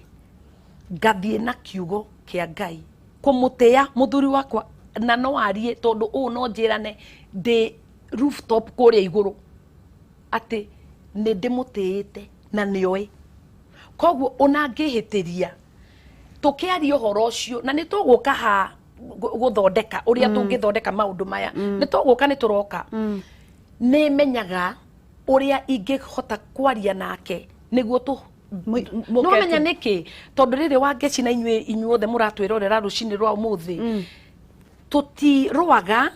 ngathiĩ na kiugo kĩa Ngai kũmũtĩa mũthuri wakwa, na no arie tondũ ũũ no njĩrane ndĩ rooftop kũrĩa igũrũ atĩ nĩ ndĩmũtĩĩte na nĩoĩ. Koguo ona ngĩhĩtĩria tũkĩaria ũhoro ũcio, na nĩ tũgũka ha gũthondeka ũrĩa tũngĩthondeka maũndũ maya, nĩ tũgũka, nĩ tũroka. Nĩ menyaga ũrĩa ingĩhota kwaria nake nĩguo tũ Mũke nĩ wamenya nĩkĩ, tondũ rĩrĩ Wangeci na inyuĩ inyuothe mũratwĩrorera rũcinĩ rwa ũmũthĩ, tũtirũaga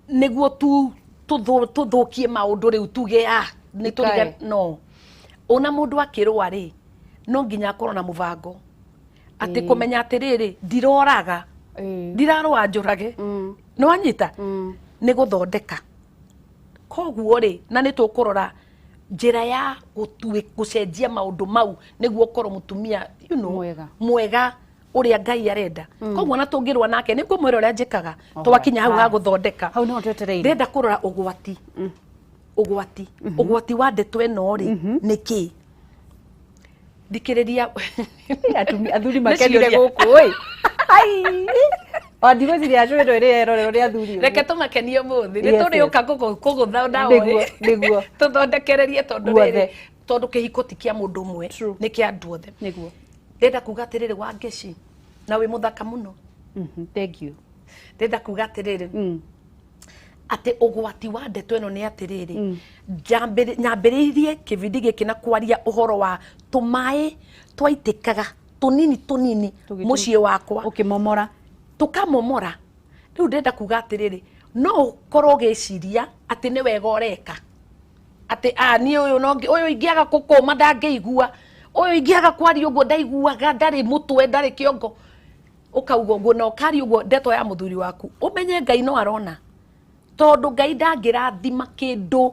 nĩguo tu tũthũkie maũndũ rĩu tuge ah nĩ tũriga. Ikae. No ona mũndũ akĩrũa rĩ, no nginya akorwo na mũbango atĩ kũmenya atĩrĩrĩ, ndiroraga, ndirarũa njũrage, nĩ wanyita, nĩ gũthondeka. Koguo rĩ, na nĩ tũkũrora njĩra ya gũcenjia maũndũ mau nĩguo ũkorwo mũtumia Mwega. Mwega ũrĩa Ngai arenda. Koguo ona tũngĩrũa nake, nĩ ngũmwĩra ũrĩa njĩkaga twakinya hau ha gũthondeka. Hau nĩho twetereire. Ndĩrenda kũrora ũgwati, ũgwati, ũgwati wa ndeto ĩno rĩ nĩ kĩ. Thikĩrĩria. Atumia athuri Nĩ makenire ciũria. gũkũ ĩ. Ai, o ndigwĩciria cũ ĩno ĩrĩa ĩrorerwo nĩ athuri ũguo. Reke tũmakenie ũmũthĩ nĩ tũrĩũka kũgũtha nao. Nĩguo, nĩguo. Tũthondekererie tondũ Guothe. rĩrĩ, tondũ kĩhiko ti kĩa mũndũ ũmwe, True. nĩ kĩa andũ othe. Nĩguo. Ndĩrenda kuga atĩrĩrĩ, Wangeci, na wĩ mũthaka mũno. Thank you. Ndĩrenda kuga atĩrĩrĩ, atĩ ũgwati wa ndeto ĩno nĩ atĩrĩrĩ, nyambĩrĩirie kĩbindi gĩkĩ na kwaria ũhoro wa tũmaĩ twaitĩkaga tũnini tũnini mũciĩ wakwa. Ũkĩmomora. Tũkamomora. Rĩu ndĩrenda kuga atĩrĩrĩ, no ũkorwo ũgĩciria atĩ nĩ wega ũreka, atĩ a niĩ ũyũ no ũyũ ingĩaga kũkũma ndangĩigua, ũyũ ingĩaga kwaria ũguo ndaiguaga, ndarĩ mũtwe ndarĩ kĩongo, ũkauga ũguo na ũkaria ũguo ndeto ya mũthuri waku, ũmenye Ngai no arona, tondũ Ngai ndangĩrathima kĩndũ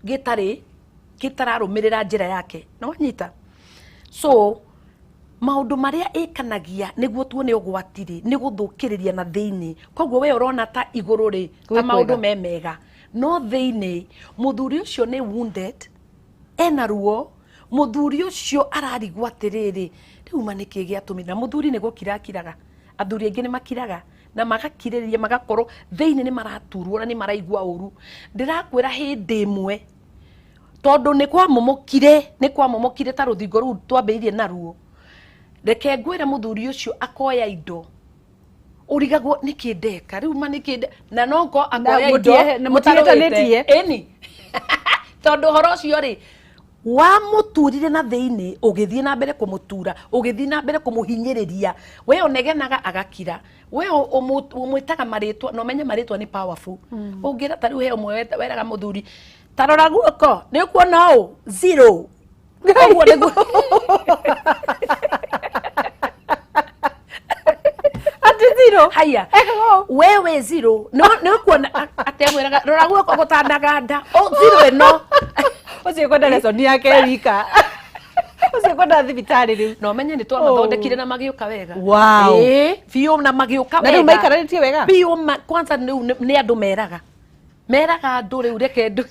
gĩtarĩ gĩtararũmĩrĩra njĩra yake, na wanyita. So maũndũ marĩa ĩkanagia nĩguo tuone ũgwati rĩ, nĩ gũthũkĩrĩria na thĩinĩ. Koguo we ũrona ta igũrũ rĩ ta Gwĩ maũndũ kwega. me mega, no thĩinĩ mũthuri ũcio nĩ wounded, ena ruo. Mũthuri ũcio ararigwo atĩrĩrĩ, rĩu ma nĩkĩ gĩatũmire? Na mũthuri nĩ gũkira akiraga. Athuri aingĩ nĩ makiraga na magakirĩrĩria, magakorwo thĩinĩ nĩ maraturwo na nĩ maraigua ũru. Ndĩrakwĩra, hĩndĩ ĩmwe tondũ nĩ kwamomokire, nĩ kwamomokire ta rũthingo rũu twambĩrĩirie naruo. Reke ngwĩre, mũthuri ũcio akoya indo, ũrigagwo nĩkĩ ndeka rĩu ma nĩkĩ na no ko akoya indo. Na mũtiĩtanĩtie. Mũtarũĩte. Ĩni, tondũ ũhoro ũcio rĩ wamũturire na thĩinĩ, ũgĩthiĩ na mbere kũmũtura, ũgĩthiĩ na mbere kũmũhinyĩrĩria. We ũnegenaga agakira, we ũmwĩtaga marĩtwa, na ũmenye marĩtwa nĩ powerful. Ũngĩra ta rĩu he ũmwe weraga mũthuri, ta rora guoko, nĩ ũkuona ũũ zero, ũguo nĩguo. Atĩ zero? Haya. Ekaga ũũ. Wewe zero, no nĩ ũkuona atĩ amwĩraga rora guoko gũtanaganda, o zero ĩno. Ũcio kwenda lesson yake wika, ũcio kwenda thibitarĩ rĩu. Na ũmenye nĩ twamathondekire na magĩũka wega. Wow. Ĩĩ, biũ, na magĩũka Na rĩu wega. maikaranĩtie wega? Biũ kwanza rĩu nĩ andũ meraga, meraga andũ rĩu reke ndũ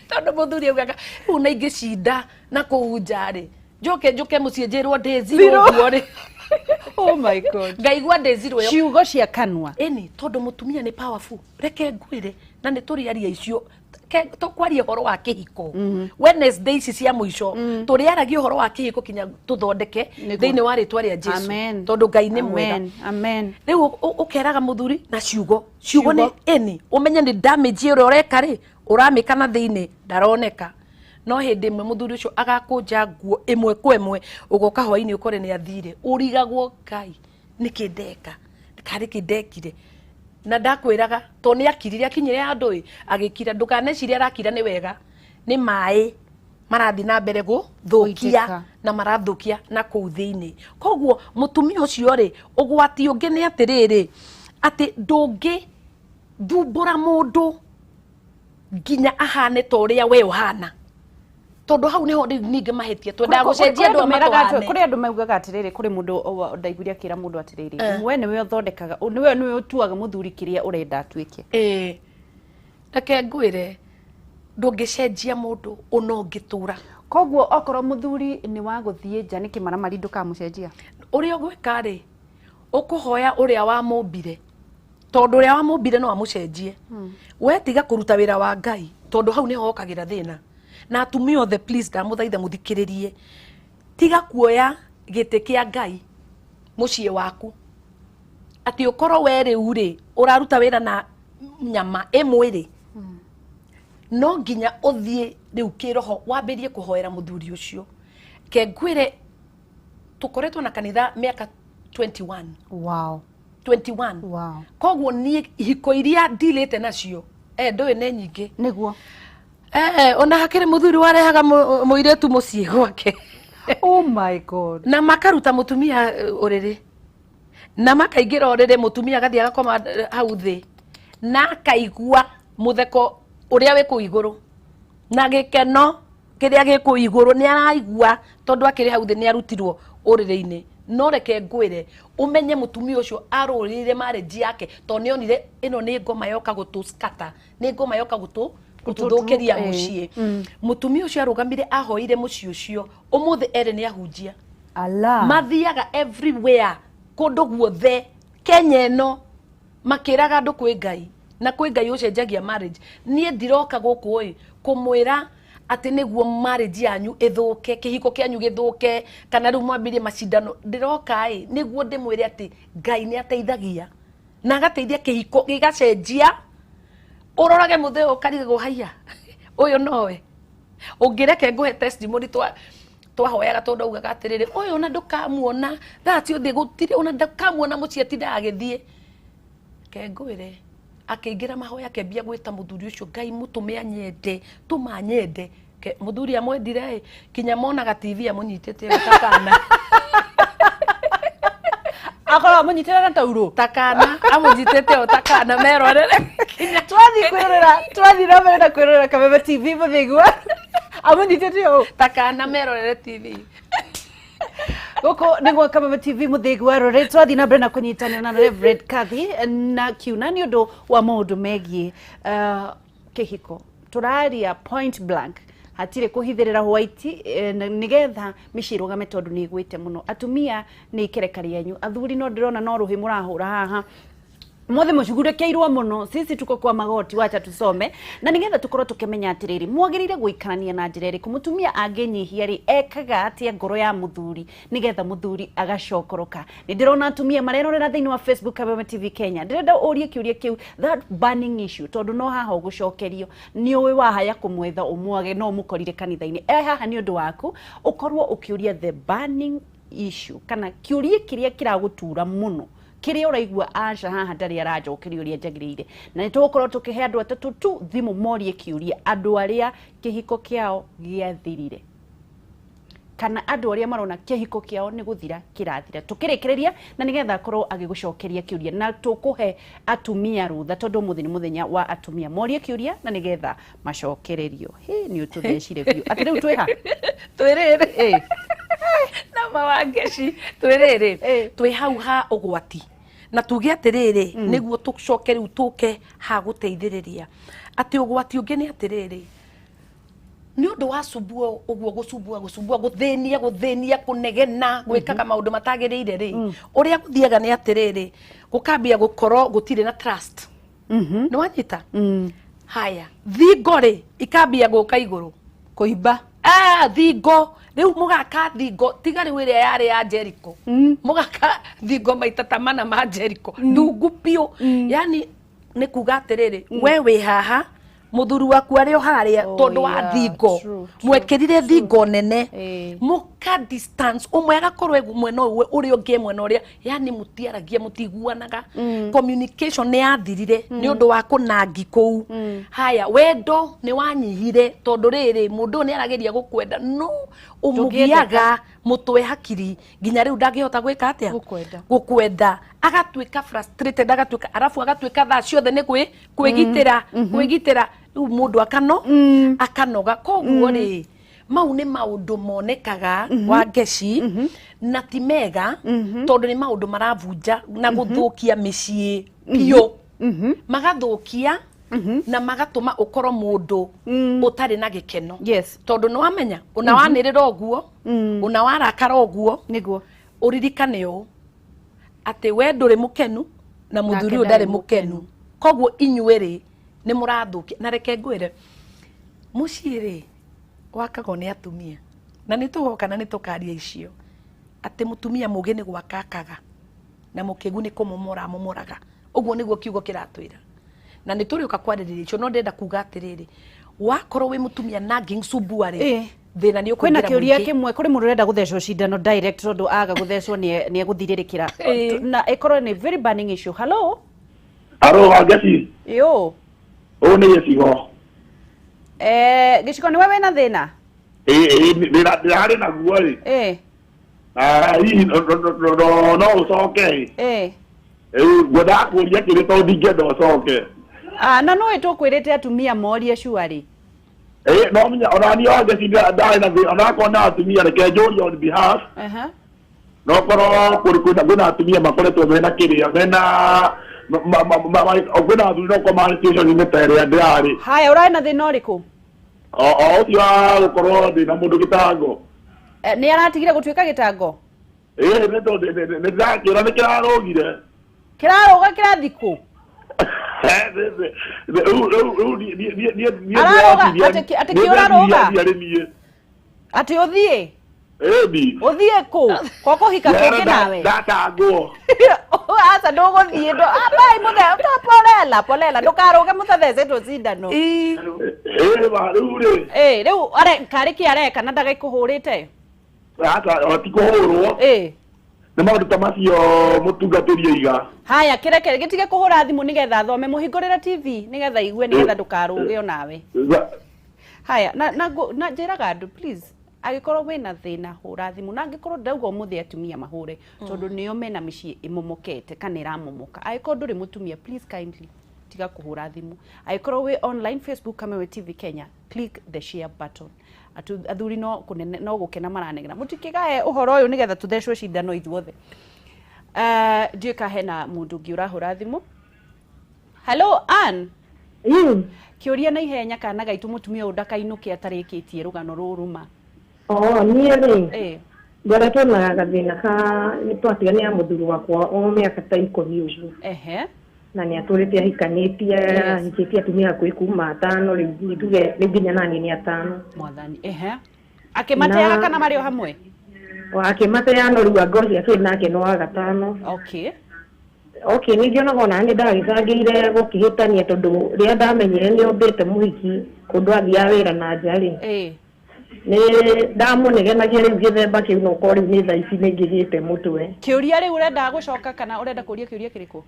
tondũ mũthuri augaga rĩu na ingĩcinda na kũu nja rĩ, njoke njũke mũciĩ njĩrwo ndĩ zero Zero. ũguo rĩ. Oh my God. Ngaigua ndĩ zero ĩyo. Ciugo cia kanua. Ĩni, tondũ mũtumia nĩ powerful. Reke ngwĩre, na nĩ tũrĩ aria icio. Tũkwaria ũhoro wa kĩhiko Wednesday ici cia mũico, tũrĩaragia ũhoro wa kĩhiko kinya tũthondeke thĩinĩ wa rĩtwa rĩa Jesu, tondũ Ngai nĩ mwega. Amen. Rĩu ũkeraga mũthuri na ciugo, ciugo nĩ ĩni ũmenye nĩ damage ĩrĩa ũreka rĩ, ũramĩka na thĩinĩ ndaroneka. No hĩndĩ ĩmwe mũthuri ũcio agakũnja nguo ĩmwe kwa ĩmwe, ũgoka hwainĩ ũkore nĩ athire, ũrigagwo Ngai nĩkĩ ndeka, karĩ kĩ ndekire. Na ndakwĩraga to nĩ akirire, akinyire handũ ĩ agĩkira. Ndũkanecirie arakira nĩ wega, nĩ maĩ marathiĩ na mbere gũthũkia na marathũkia na kũu thĩinĩ. Koguo mũtumia ũcio rĩ, ũgwati ũngĩ nĩ atĩrĩrĩ, atĩ ndũngĩthumbũra mũndũ nginya ahane ta ũrĩa we ũhana, tondũ hau niho rĩu ningĩ mahĩtia twendaga gũcenjia andũ matũhane. Kũrĩ andũ maugaga atĩrĩrĩ, kũrĩ mũndũ ndaiguire akĩra mũndũ atĩrĩrĩ, we nĩwe ũthondekaga, nĩwe ũtuaga mũthuri kĩrĩa ũrenda atuĩke. Ĩĩ, reke ngwĩre, ndũngĩcenjia mũndũ ũna ũngĩtũra. Koguo okorwo mũthuri nĩ wa gũthiĩ nja nĩ kĩmaramari, ndũkamũcenjia. Ũrĩa ũgwĩka rĩ, ũkũhoya ũrĩa wamũmbire, tondũ ũrĩa wamũmbire no amũcenjie. We tiga kũruta wĩra wa Ngai, tondũ hau nĩho hokagĩra thĩna. Na atumia othe, please, ndamũthaitha mũthikĩrĩrie, tiga kuoya gĩtĩ kĩa Ngai mũciĩ waku, atĩ ũkorwo we rĩu rĩ ũraruta wĩra na nyama ĩmwe rĩ, no nginya ũthiĩ rĩu kĩroho wambĩrie kũhoera mũthuri ũcio. Ke ngwĩre, tũkoretwo na kanitha mĩaka 21. Wow. 21. Wow. Koguo niĩ ihiko iria ndilĩte nacio ndũĩ nĩ nyingĩ. Nĩguo. Ona hakĩrĩ mũthuri warehaga mũirĩtu mũciĩ gwake. Oh my God. Na makaruta mũtumia ũrĩrĩ, na makaingĩra ũrĩrĩ, mũtumia agathiĩ agakoma hau thĩ, na akaigua mũtheko ũrĩa wĩ kũu igũrũ na gĩkeno kĩrĩa gĩ kũu igũrũ nĩ araigua, tondũ akĩrĩ hau thĩ nĩ arutirwo ũrĩrĩ-inĩ. No reke ngwĩre, ũmenye mũtumia ũcio arũrĩrĩire marriage yake tondũ nĩ onire ĩno nĩ ngoma yoka gũtũskata, nĩ ngoma yoka gũtũthũkĩria mũciĩ. Mũtumia ũcio arũgamire, ahoire mũciĩ ũcio, ũmũthĩ erĩ nĩ ahunjia. Allah. Mathiaga everywhere, kũndũ guothe Kenya ĩno, makĩraga andũ kwĩ Ngai, na kwĩ Ngai ũcenjagia marriage. Niĩ ndiroka gũkũ ĩ kũmwĩra atĩ nĩguo marriage yanyu ĩthũke, kĩhiko kĩanyu gĩthũke, kana rĩu mwambĩrie macindano. Ndĩroka ĩ nĩguo ndĩmwĩre atĩ Ngai nĩ ateithagia na agateithia kĩhiko gĩgacenjia. Ũrorage mũthĩ ũyũ ũkarigagwo, haiya, ũyũ nowe ũngĩreke ngũhe testimony. Twahoyaga tondũ augaga atĩrĩrĩ, ũyũ ona ndũkamuona thaa ciothe, gũtirĩ ona ndũkamuona mũciĩ atindaga agĩthiĩ. Ke ngwĩre, akĩingĩra mahoya, akĩambia gwĩta mũthuri ũcio, Ngai mũtũme anyende, tũma anyende. Mũthuri amwendire ĩ kinya monaga TV amũnyitĩte ta kana. Akorwo amũnyitĩra na taurũ. Ta kana, amũnyitĩte o ta kana merorere kinya. Twathiĩ kwĩrorera, twathiĩ na mbere na kwĩrorera Kameme TV mũthĩgwa amũnyitĩte ũũ ta kana merorere TV. Gũkũ nĩguo Kameme TV mũthĩgwa rore, twathiĩ na mbere na kũnyitanĩra na Reverend Kathy na Kiuna nĩ ũndũ wa maũndũ megiĩ kĩhiko. Tũraria point blank, hatirĩ kũhithĩrĩra white, nĩgetha mĩciĩ ĩrũgame, tondũ nĩ ĩgwĩte mũno. Atumia nĩ ikereka rĩanyu, athuri no ndĩrona no rũhĩ mũrahũra haha mothe mũcugurĩkĩirwo mũno. Sisi tuko kwa magoti, wacha tusome na nigetha tukorwo tukimenya atiriri, mwagĩrĩire gũikarania na njĩra ĩrĩkũ. Mũtumia angĩnyihia rĩ, ekaga atĩa ngoro ya mũthuri nigetha mũthuri agacokoroka? Nĩ ndĩrona atumia marerorera thĩinĩ wa Facebook Kameme TV Kenya. Ndĩrenda ũrie kĩũria kĩu, that burning issue, tondũ no haha ũgũcokerio. Nĩ ũĩ wahaya kũmwetha ũmwage, no ũmũkorire kanitha-inĩ e haha nĩ ũndũ waku ũkorwo ũkĩũria the burning issue, kana kĩũria kĩrĩa kĩragũtura mũno, kĩrĩa ũraigua aca haha ndarĩ aranjokeria ũrĩa njagĩrĩire. Na nĩ tũgũkorwo tũkĩhe andũ atatũ tu thimũ morie kĩũria, andũ arĩa kĩhiko kĩao gĩathirire kana andũ arĩa marona kĩhiko kĩao nĩ gũthira kĩrathira, tũkĩrĩkĩrĩria na nĩgetha akorwo agĩgũcokeria kĩũria. Na tũkũhe atumia rũtha tondũ ũmũthĩ nĩ mũthenya wa atumia, morie kĩũria na nĩgetha macokererio. Hĩ, nĩ ũtũthecire biũ atĩ rĩu twĩ ha? Twĩrĩrĩ na mawangeci twĩrĩrĩ twĩ hau ha ũgwati, na tuge atĩrĩrĩ, nĩguo tũcoke rĩu tũke ha gũteithĩrĩria, atĩ ũgwati ũngĩ nĩ atĩrĩrĩ, nĩ ũndũ wa cumbua ũguo, gũcumbua, gũcumbua, gũthĩnia, gũthĩnia, kũnegena, gwĩkaga maũndũ matagĩrĩire rĩ, ũrĩa gũthiaga nĩ atĩrĩrĩ, gũkambia gũkorwo gũtirĩ na trust. Nĩ wanyita? Haya, thingo rĩ ikambia gũka igũrũ. Kũimba. Ah, thingo rĩu mũgaka thingo tiga rĩu ĩrĩa yarĩ ya Jericho, mũgaka thingo maita ta mana ma Jericho, ndungu biũ. Yani nĩ kuga atĩrĩrĩ, we wĩ haha, mũthuri waku arĩ o harĩa, Oh, tondũ wa thingo true, true, mwekĩrire thingo nene, mũka distance, ũmwe agakorwo e mwena ũyũ, ũrĩa ũngĩ e mwena ũrĩa, yani mũtiaragia, mũtiguanaga, communication nĩ yathirire nĩ ũndũ wa kũnangi kũu. Haya, wendo nĩ wanyihire tondũ rĩrĩ mũndũ ũyũ nĩ arageria gũkwenda no ũmũgiaga mũtwe hakiri nginya rĩu ndangĩhota gwĩka atĩa? Gũkwenda. Gũkwenda, agatuĩka frustrated, agatuĩka arabu agatuĩka thaa ciothe nĩ kwĩgitĩra, kwĩgitĩra. Rĩu mũndũ akanoga. Koguo rĩ, mau nĩ maũndũ monekaga wa ngeci na ti mega, tondũ nĩ maũndũ maravunja na gũthũkia mĩciĩ biũ, magathũkia na magatũma ũkorwo mũndũ ũtarĩ na gĩkeno, tondũ nĩ wamenya ona wanĩrĩra ũguo, ona warakara ũguo, Nĩguo. Ũririkane ũũ atĩ we ndũrĩ mũkenu na mũthuri ũyũ ndarĩ ndarĩ mũkenu, koguo inyuĩ rĩ nĩ mũrathũkia. Na reke ngwĩre, mũciĩ rĩ wakagwo nĩ atumia, na nĩ tũgoka na nĩ tũkaria icio atĩ mũtumia mũgĩ nĩ gwaka akaga na mũkĩgu nĩ kũmomora amomoraga. Ũguo nĩguo kiugo kĩratwĩra, na nĩ tũrĩũka kwarĩrĩria icio, no ndĩrenda kuga atĩrĩrĩ, wakorwo wĩ mũtumia nagging sumbua rĩ, thĩna nĩ Kwĩna ũkũingĩra kĩũria mũingĩ. Kĩmwe, kũrĩ mũndũ ũrenda gũthecwo cindano direct, tondũ aga gũthecwo nĩ egũthirĩrĩkĩra na ĩkorwo nĩ very burning issue. Hello? Aro Wangeci. Yo. Ũyũ nĩ gĩcigo. Gĩcigo, nĩwe wĩna thĩna? Ĩ ndĩrarĩ naguo ĩ. Na hihi no ũcoke ĩ? Rĩu ngwendaga kũria kĩrĩ tondũ ndingĩenda ũcoke. Ah, na no ĩtũkwĩrĩte atumia morie cuarĩ. Ĩ no menya ona niĩ Wangeci ndarĩ na thĩna, onakorwo na atumia, reke njũrie on behalf, no korwo kũrĩ kwĩna atumia makoretwo mena kĩrĩa mena kwĩna athuri no korwo marĩ situation-inĩ ta ĩrĩa ndĩrarĩ. Haya, ũrarĩ na thĩna ũrĩkũ? O ũcio wa gũkorwo ndĩna mũndũ gĩtango. Nĩ aratigire gũtuĩka gĩtango? Ĩ nĩ tondũ nĩ ndĩrakĩra nĩ kĩrarũgire. Kĩrarũga kĩrathikũ? Rĩu niĩ Ararũga, ndĩreciria- atĩ niĩ kĩ ũrarũga? ndĩreciria arĩ niĩ. Atĩ ũthiĩ? Ĩni. Ũthiĩ kũ ko kũhika kũngĩ nawe? Ndatangwo. Aca, ndũgũthiĩ ndo abai mũthe polela polela, ndũkarũge mũtathecetwo cindano. Ĩ ma rĩu rĩ. Ĩ rĩu karĩ kĩ areka na ndagĩkũhũrĩte? Aca, o ti kũhũrwo. Nĩ maũndũ ta macio mũtungatĩri oiga. Haya, kĩreke gĩtige kũhũra thimũ nĩgetha athome, mũhingũrĩre TV nĩgetha igue, nĩgetha ndũkarũge onawe. Haya, na njĩraga andũ, please, angĩkorwo wĩna thĩna hũra thimũ, na angĩkorwo ndauga ũmũthĩ atumia mahũre tondũ nĩo mena mĩciĩ ĩmomokete kana ĩramomoka. Angĩkorwo ndũrĩ mũtumia, please kindly tiga kũhũra thimũ. Angĩkorwo wĩ online, Facebook Kamewe TV Kenya, click the share button. Athuri no kũnene no gũkena maranegena, mũtikĩgae ũhoro ũyũ nĩgetha tũthecwo cindano ithuothe. Ndiũĩ ka hena mũndũ ũngĩ ũrahũra thimũ. Hello, Ann. Kĩũria na ihenya, kana gaitũ mũtumia ũyũ ndakainũke atarĩkĩtie rũgano rũrũ ma. Oh, niĩ rĩ, ngoretwo na gathĩna ka nĩ twatiganire na mũthuri wakwa o mĩaka ta 10 ũguo, na nĩ atũrĩte ahikanĩtie, ahikĩtie atumia hakuhĩ kuma atano rĩu, njuge rĩu nginya naniĩ nĩ atano. Mwathani, akĩmateaga kana marĩ o hamwe? Akĩmateaga, no rĩu anga ũcio akĩrĩ nake nĩ wa gatano. Okay, nĩ ngĩonaga ona nĩ ndagĩcangĩire gũkĩhĩtania, tondũ rĩrĩa ndamenyire nĩ ombĩte mũhiki kũndũ athiaga wĩra na nja rĩ, nĩ ndamũnegenagia rĩu gĩthemba kĩu, no korwo rĩu nĩ thaa ici nĩ ngĩgĩte mũtwe. Kĩũria rĩu, ũrendaga gũcoka kana ũrenda kũria kĩũria kĩrĩkũ?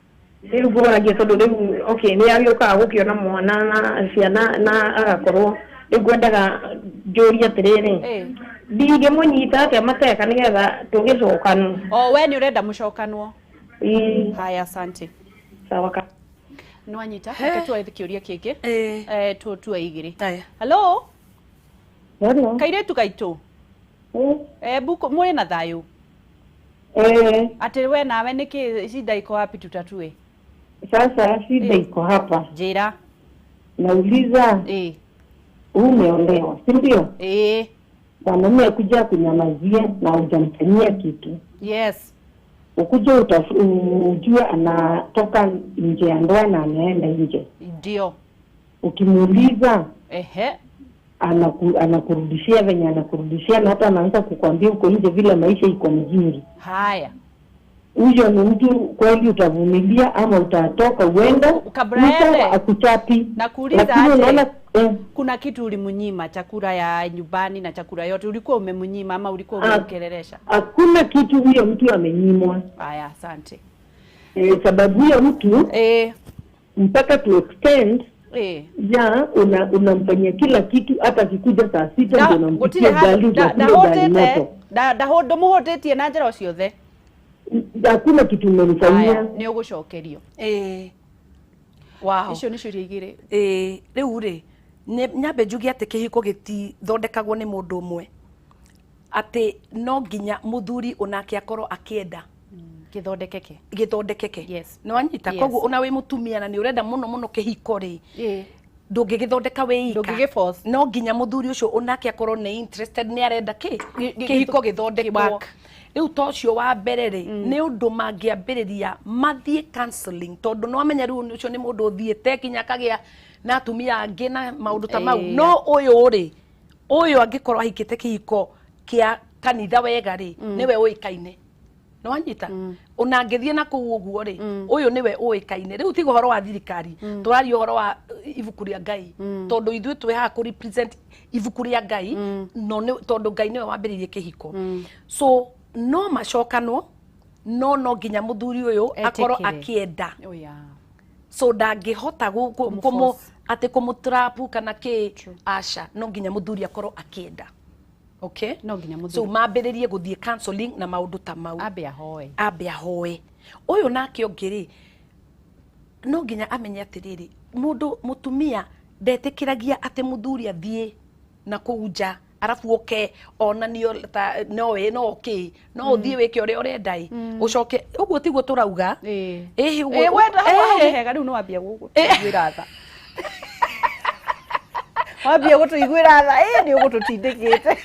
Rĩu ngũragia tondũ rĩu, okay, nĩ agĩũkaga gũkĩona mwana na ciana na agakorwo rĩu ngwendaga njũrie atĩrĩrĩ, ndingĩmũnyita atĩa mateka nĩgetha tũgĩcokanwo? O we nĩ ũrenda mũcokanwo? Ĩĩ. Haya, asante. Sawa ka. Nĩwanyita, reke tuoe kĩũria kĩngĩ. Tuoe igĩrĩ. Haya. Hello? Hello. Kairĩtu gaitũ. Buku mũrĩ na thayũ? Eh, atĩ we nawe nĩkĩ shida iko wapi tutatue? Sasa shida iko hapa. Njĩra. Nauliza, umeolewa, si ndio? Eh. Mwanaume akuja kunyamazia na hujamfanyia kitu. Ukuja ujue anatoka nje ya ndoa na anaenda nje. Ndio. Ukimuuliza Ehe. Anakurudishia venye anakurudishia, na hata anaanza kukwambia uko nje vile maisha iko mzuri. Haya. Huyo ni mtu kweli utavumilia ama utatoka uende? Kabla akuchapi. Nakuuliza aje? Kuna kitu ulimnyima, chakula ya nyumbani na chakula yote ulikuwa umemnyima ama ulikuwa umemkelelesha? Hakuna kitu huyo mtu amenyimwa. Haya, asante. Sababu huyo mtu mpaka to extend ya unamfanyia kila kitu, hata akikuja saa 6 ndio unampikia ugali moto. Ndumuhũtĩtie na njĩra ciothe. Hakuna kitu umemfanyia. Nĩ ũgũcokerio. Wow. Icio nĩ ciũria igĩrĩ. Rĩu rĩ nyambe njuge atĩ kĩhiko gĩtithondekagwo nĩ mũndũ ũmwe, atĩ no nginya mũthuri onake akorwo akĩenda gĩthondekeke. Gĩthondekeke. Yes. Nĩ wanyita? Yes. Koguo ona wĩ mũtumia na nĩ ũrenda mũno mũno kĩhiko rĩ, ndũngĩgĩthondeka wĩ ika. Ndũngĩgĩforce. No nginya mũthuri ũcio onake akorwo nĩ interested, nĩ arenda kĩ kĩhiko gĩthondekwo. Rĩu ta ũcio wa mbere rĩ, nĩ ũndũ mangĩambĩrĩria mathiĩ counseling, tondũ no amenya rĩu ũcio nĩ mũndũ ũthiĩte nginya akagĩa na atumia angĩ na maũndũ ta mau. No ũyũ rĩ, ũyũ angĩkorwo ahikĩte kĩhiko kĩa kanitha wega rĩ, nĩwe ũĩkaine. Nĩ wanyita? Ona angĩthiĩ na kũu ũguo rĩ, ũyũ nĩwe ũĩkaine. Rĩu tiga ũhoro wa thirikari, tũraria ũhoro wa ibuku rĩa Ngai, tondũ ithuĩ twĩ haha kũ represent ibuku rĩa Ngai, no tondũ Ngai nĩwe wambĩrĩirie kĩhiko. So no macokanwo, no nginya mũthuri ũyũ akorwo akĩenda. So ndangĩhota atĩ kũmũtrap kana kĩ, aca, no nginya mũthuri akorwo akĩenda. Okay? No nginya mũthuri. So mambĩrĩrie gũthiĩ counseling na maũndũ ta mau. Ambe ahoe. Ambe ahoe. Ũyũ nake ũngĩ rĩ, no nginya amenye atĩrĩrĩ, mũndũ mũtumia ndetĩkĩragia atĩ mũthuri athiĩ na kũu nja arabu oke onanio ta no no no ũthiĩ wĩke ũrĩa ũrenda ĩ, ũcoke ũguo tiguo tũrauga. Ĩhĩ ũguo wenda hau nĩ hega, rĩu nĩ wambia gũtũiguĩra tha. Wambia gũtũiguĩra tha, nĩ ũgũtũtindĩkĩte.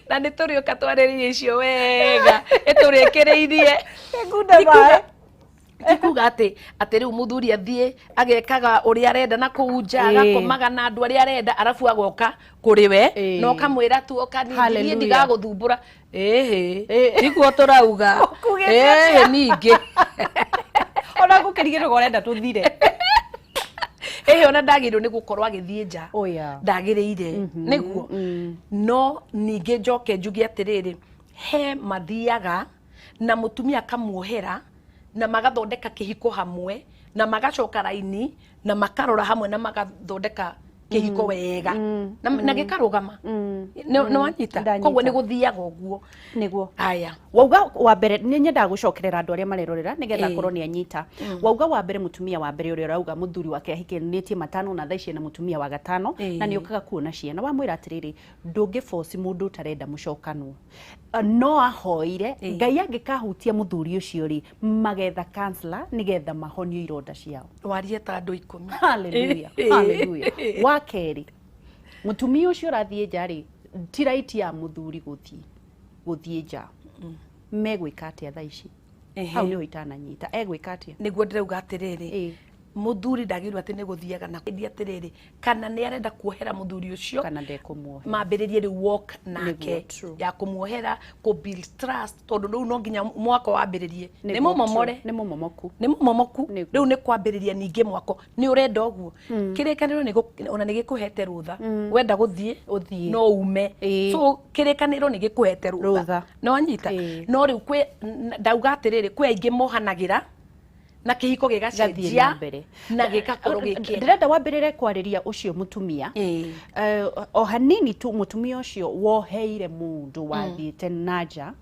Na nĩ tũrĩũka twarĩrĩrie icio wega, ĩtũrĩkĩrĩirie. Ngunda maĩ. Ti kuga atĩ rĩu mũthuri athiĩ agekaga ũrĩa arenda na kũu nja, agakomaga na andũ arĩa arenda, arabu agoka kũrĩ we na ũkamwĩra tu oka niĩ ndigagũthumbũra. Ĩhĩ, tiguo tũrauga. Ĩhĩ ningĩ. Ona ngũkĩrigĩrwo ũrenda tũthire. Ĩhĩ ona ndagĩrĩirwo nĩ gũkorwo agĩthiĩ nja. Ndagĩrĩire. Nĩguo. No ningĩ njoke njuge atĩrĩrĩ, he mathiaga na mũtumia akamuohera na magathondeka kĩhiko hamwe na magacoka raini na makarora hamwe na magathondeka kĩhiko wega na gĩkarũgama. Nĩ wanyita? Koguo nĩ gũthiaga ũguo. Nĩguo. Aya. Wauga wa mbere nĩ nyendaga gũcokerera andũ arĩa marerorera nĩgetha akorwo nĩ anyita. Wauga wa mbere mũtumia wa mbere ũrĩa ũrauga mũthuri wake ahikanĩtie matano na thaa ici na mũtumia wa gatano na nĩ ũkaga kuona ciana, wamwĩra atĩrĩrĩ, ndũngĩboci mũndũ ũtarenda mũcokanwo. No ahoire Ngai angĩkahutia mũthuri ũcio rĩ, magetha counselor nĩgetha mahonio ironda ciao. Warie ta andũ 10. Hallelujah. Hallelujah. Wa kerĩ, mũtumia ũcio ũrathiĩ nja rĩ, ti right ya mũthuri gũthiĩ nja. Megwĩka atĩa thaa ici? Hau nĩho itananyita. Egwĩka atĩa? Nĩguo ndĩrauga atĩrĩrĩ, mũthuri ndagĩrĩirwo atĩ nĩ gũthiaga na endia atĩrĩrĩ, kana nĩ arenda kuohera mũthuri ũcio kana ndekũmuohera, mambĩrĩrie rĩu walk nake ya kũmuohera, kũ build trust, tondũ rĩu no nginya mwako wambĩrĩrie. Nĩ mũmomore, nĩ mũmomoku, nĩ mũmomoku. Rĩu nĩ kwambĩrĩria ningĩ mwako, nĩ ũrenda ũguo. Kĩrĩkanĩro nĩ ona nĩ gĩkũhete rũtha, wenda gũthiĩ ũthiĩ, no ume. So kĩrĩkanĩro nĩ gĩkũhete rũtha, no wanyita. No rĩu kwĩ ndauga atĩrĩrĩ, kwĩ aingĩ mohanagĩra na kĩhiko gĩgacenjia na gĩgakorwo gĩkĩenda. Ndĩrenda wambĩrĩre kwarĩria ũcio mũtumia o hanini tu, mũtumia ũcio woheire mũndũ wathiĩte na nja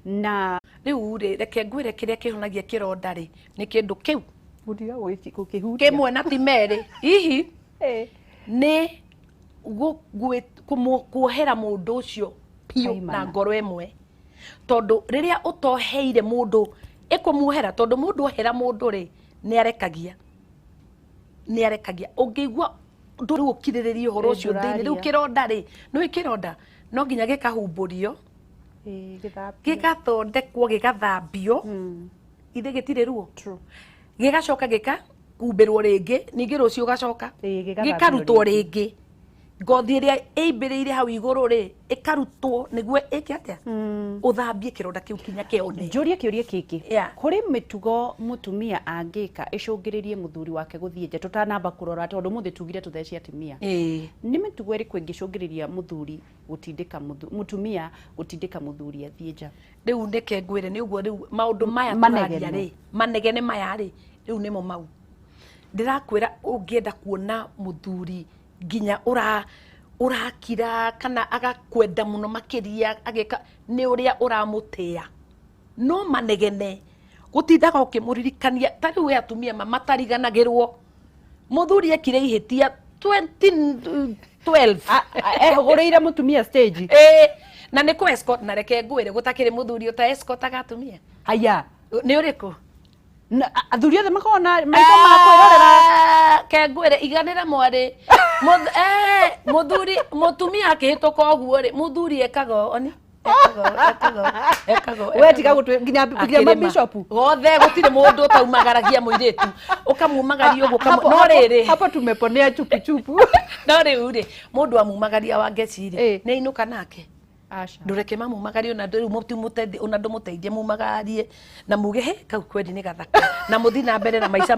na rĩu rĩ, reke ngwĩre kĩrĩa kĩhonagia kĩronda rĩ nĩ kĩndũ kĩu gũkĩhutia kĩmwe na ti merĩ, hihi nĩ kuohera mũndũ ũcio biũ na ngoro ĩmwe, tondũ rĩrĩa ũtoheire mũndũ ĩkũmuohera, tondũ mũndũ ohera mũndũ rĩ nĩ arekagia, nĩ arekagia. Ũngĩigua rĩu ũkirĩrĩrie ũhoro ũcio thĩinĩ, rĩu kĩronda rĩ, nĩũĩ kĩronda no nginya gĩkahumbũrio, gĩgathondekwo, gĩgathambio, ithe gĩtirĩ ruo, gĩgacoka Gĩgakumbĩrwo rĩngĩ, ningĩ rũciũ ũgacoka. Ĩĩ, gĩgathambio. Gĩkarutwo rĩngĩ. Ngothi ĩrĩa ĩimbĩrĩire hau igũrũ rĩ, ĩkarutwo nĩguo ĩke atĩa? Ũthambie kĩronda kĩu kinya kĩone. Njũrie kĩũria kĩngĩ. Yeah. Kũrĩ mĩtugo mũtumia angĩka ĩcũngĩrĩrie mũthuri wake gũthiĩ nja, tũtanamba kũrora, tondũ mũthĩ tugire tũthece atumia? Ĩĩ. Nĩ mĩtugo ĩrĩkũ ĩngĩcũngĩrĩria mũthuri gũtindĩka mũtumia gũtindĩka mũthuri athiĩ nja? Rĩu nĩke ngwĩre, nĩ ũguo rĩu maũndũ maya Manegene. tũraria rĩ, manegene maya rĩ, rĩu nĩmo mau ndĩrakwĩra. Ũngĩenda kuona mũthuri nginya ũrakira kana agakwenda mũno makĩria, agĩka nĩ ũrĩa ũramũtĩa, no manegene gũtindaga ũkĩmũririkania. Ta rĩu we atumia matariganagĩrwo mũthuri ekire ihĩtia 2012. Ehũgũrĩire mũtumia stage. Ĩĩ, na nĩ kũ escort. Na reke ngwĩre, gũtakĩrĩ mũthuri ũta escortaga atumia. Haya. Nĩ ũrĩkũ? Na athuri othe makoragwo na maitho ma kwĩrorera. Ah, ke ngwĩre, iganĩra mwarĩ. Mũthuri mũtumia akĩhĩtũka ũguo rĩ, mũthuri ekaga ũũ, oni ekaga ũũ, ekaga ũũ, ekaga ũũ, We tiga ekaga ũũ. gũtwĩ nginya Akĩrĩma. mabishopu. Gothe gũtirĩ mũndũ ũtaumagaragia mũirĩtu, ũkamumagaria ũguo Hapo- no rĩrĩ, hapo tumeponea chupu chupu. No rĩu rĩ, mũndũ amumagaria wa ngeci rĩ, Eh. nĩ ainũka nake. Aca. Ndũreke mamumagarie, ona rĩu ona ndũmũteithie mumagarie na muge he kau kwendi nĩ gathaka na mũthiĩ na mbere na maica.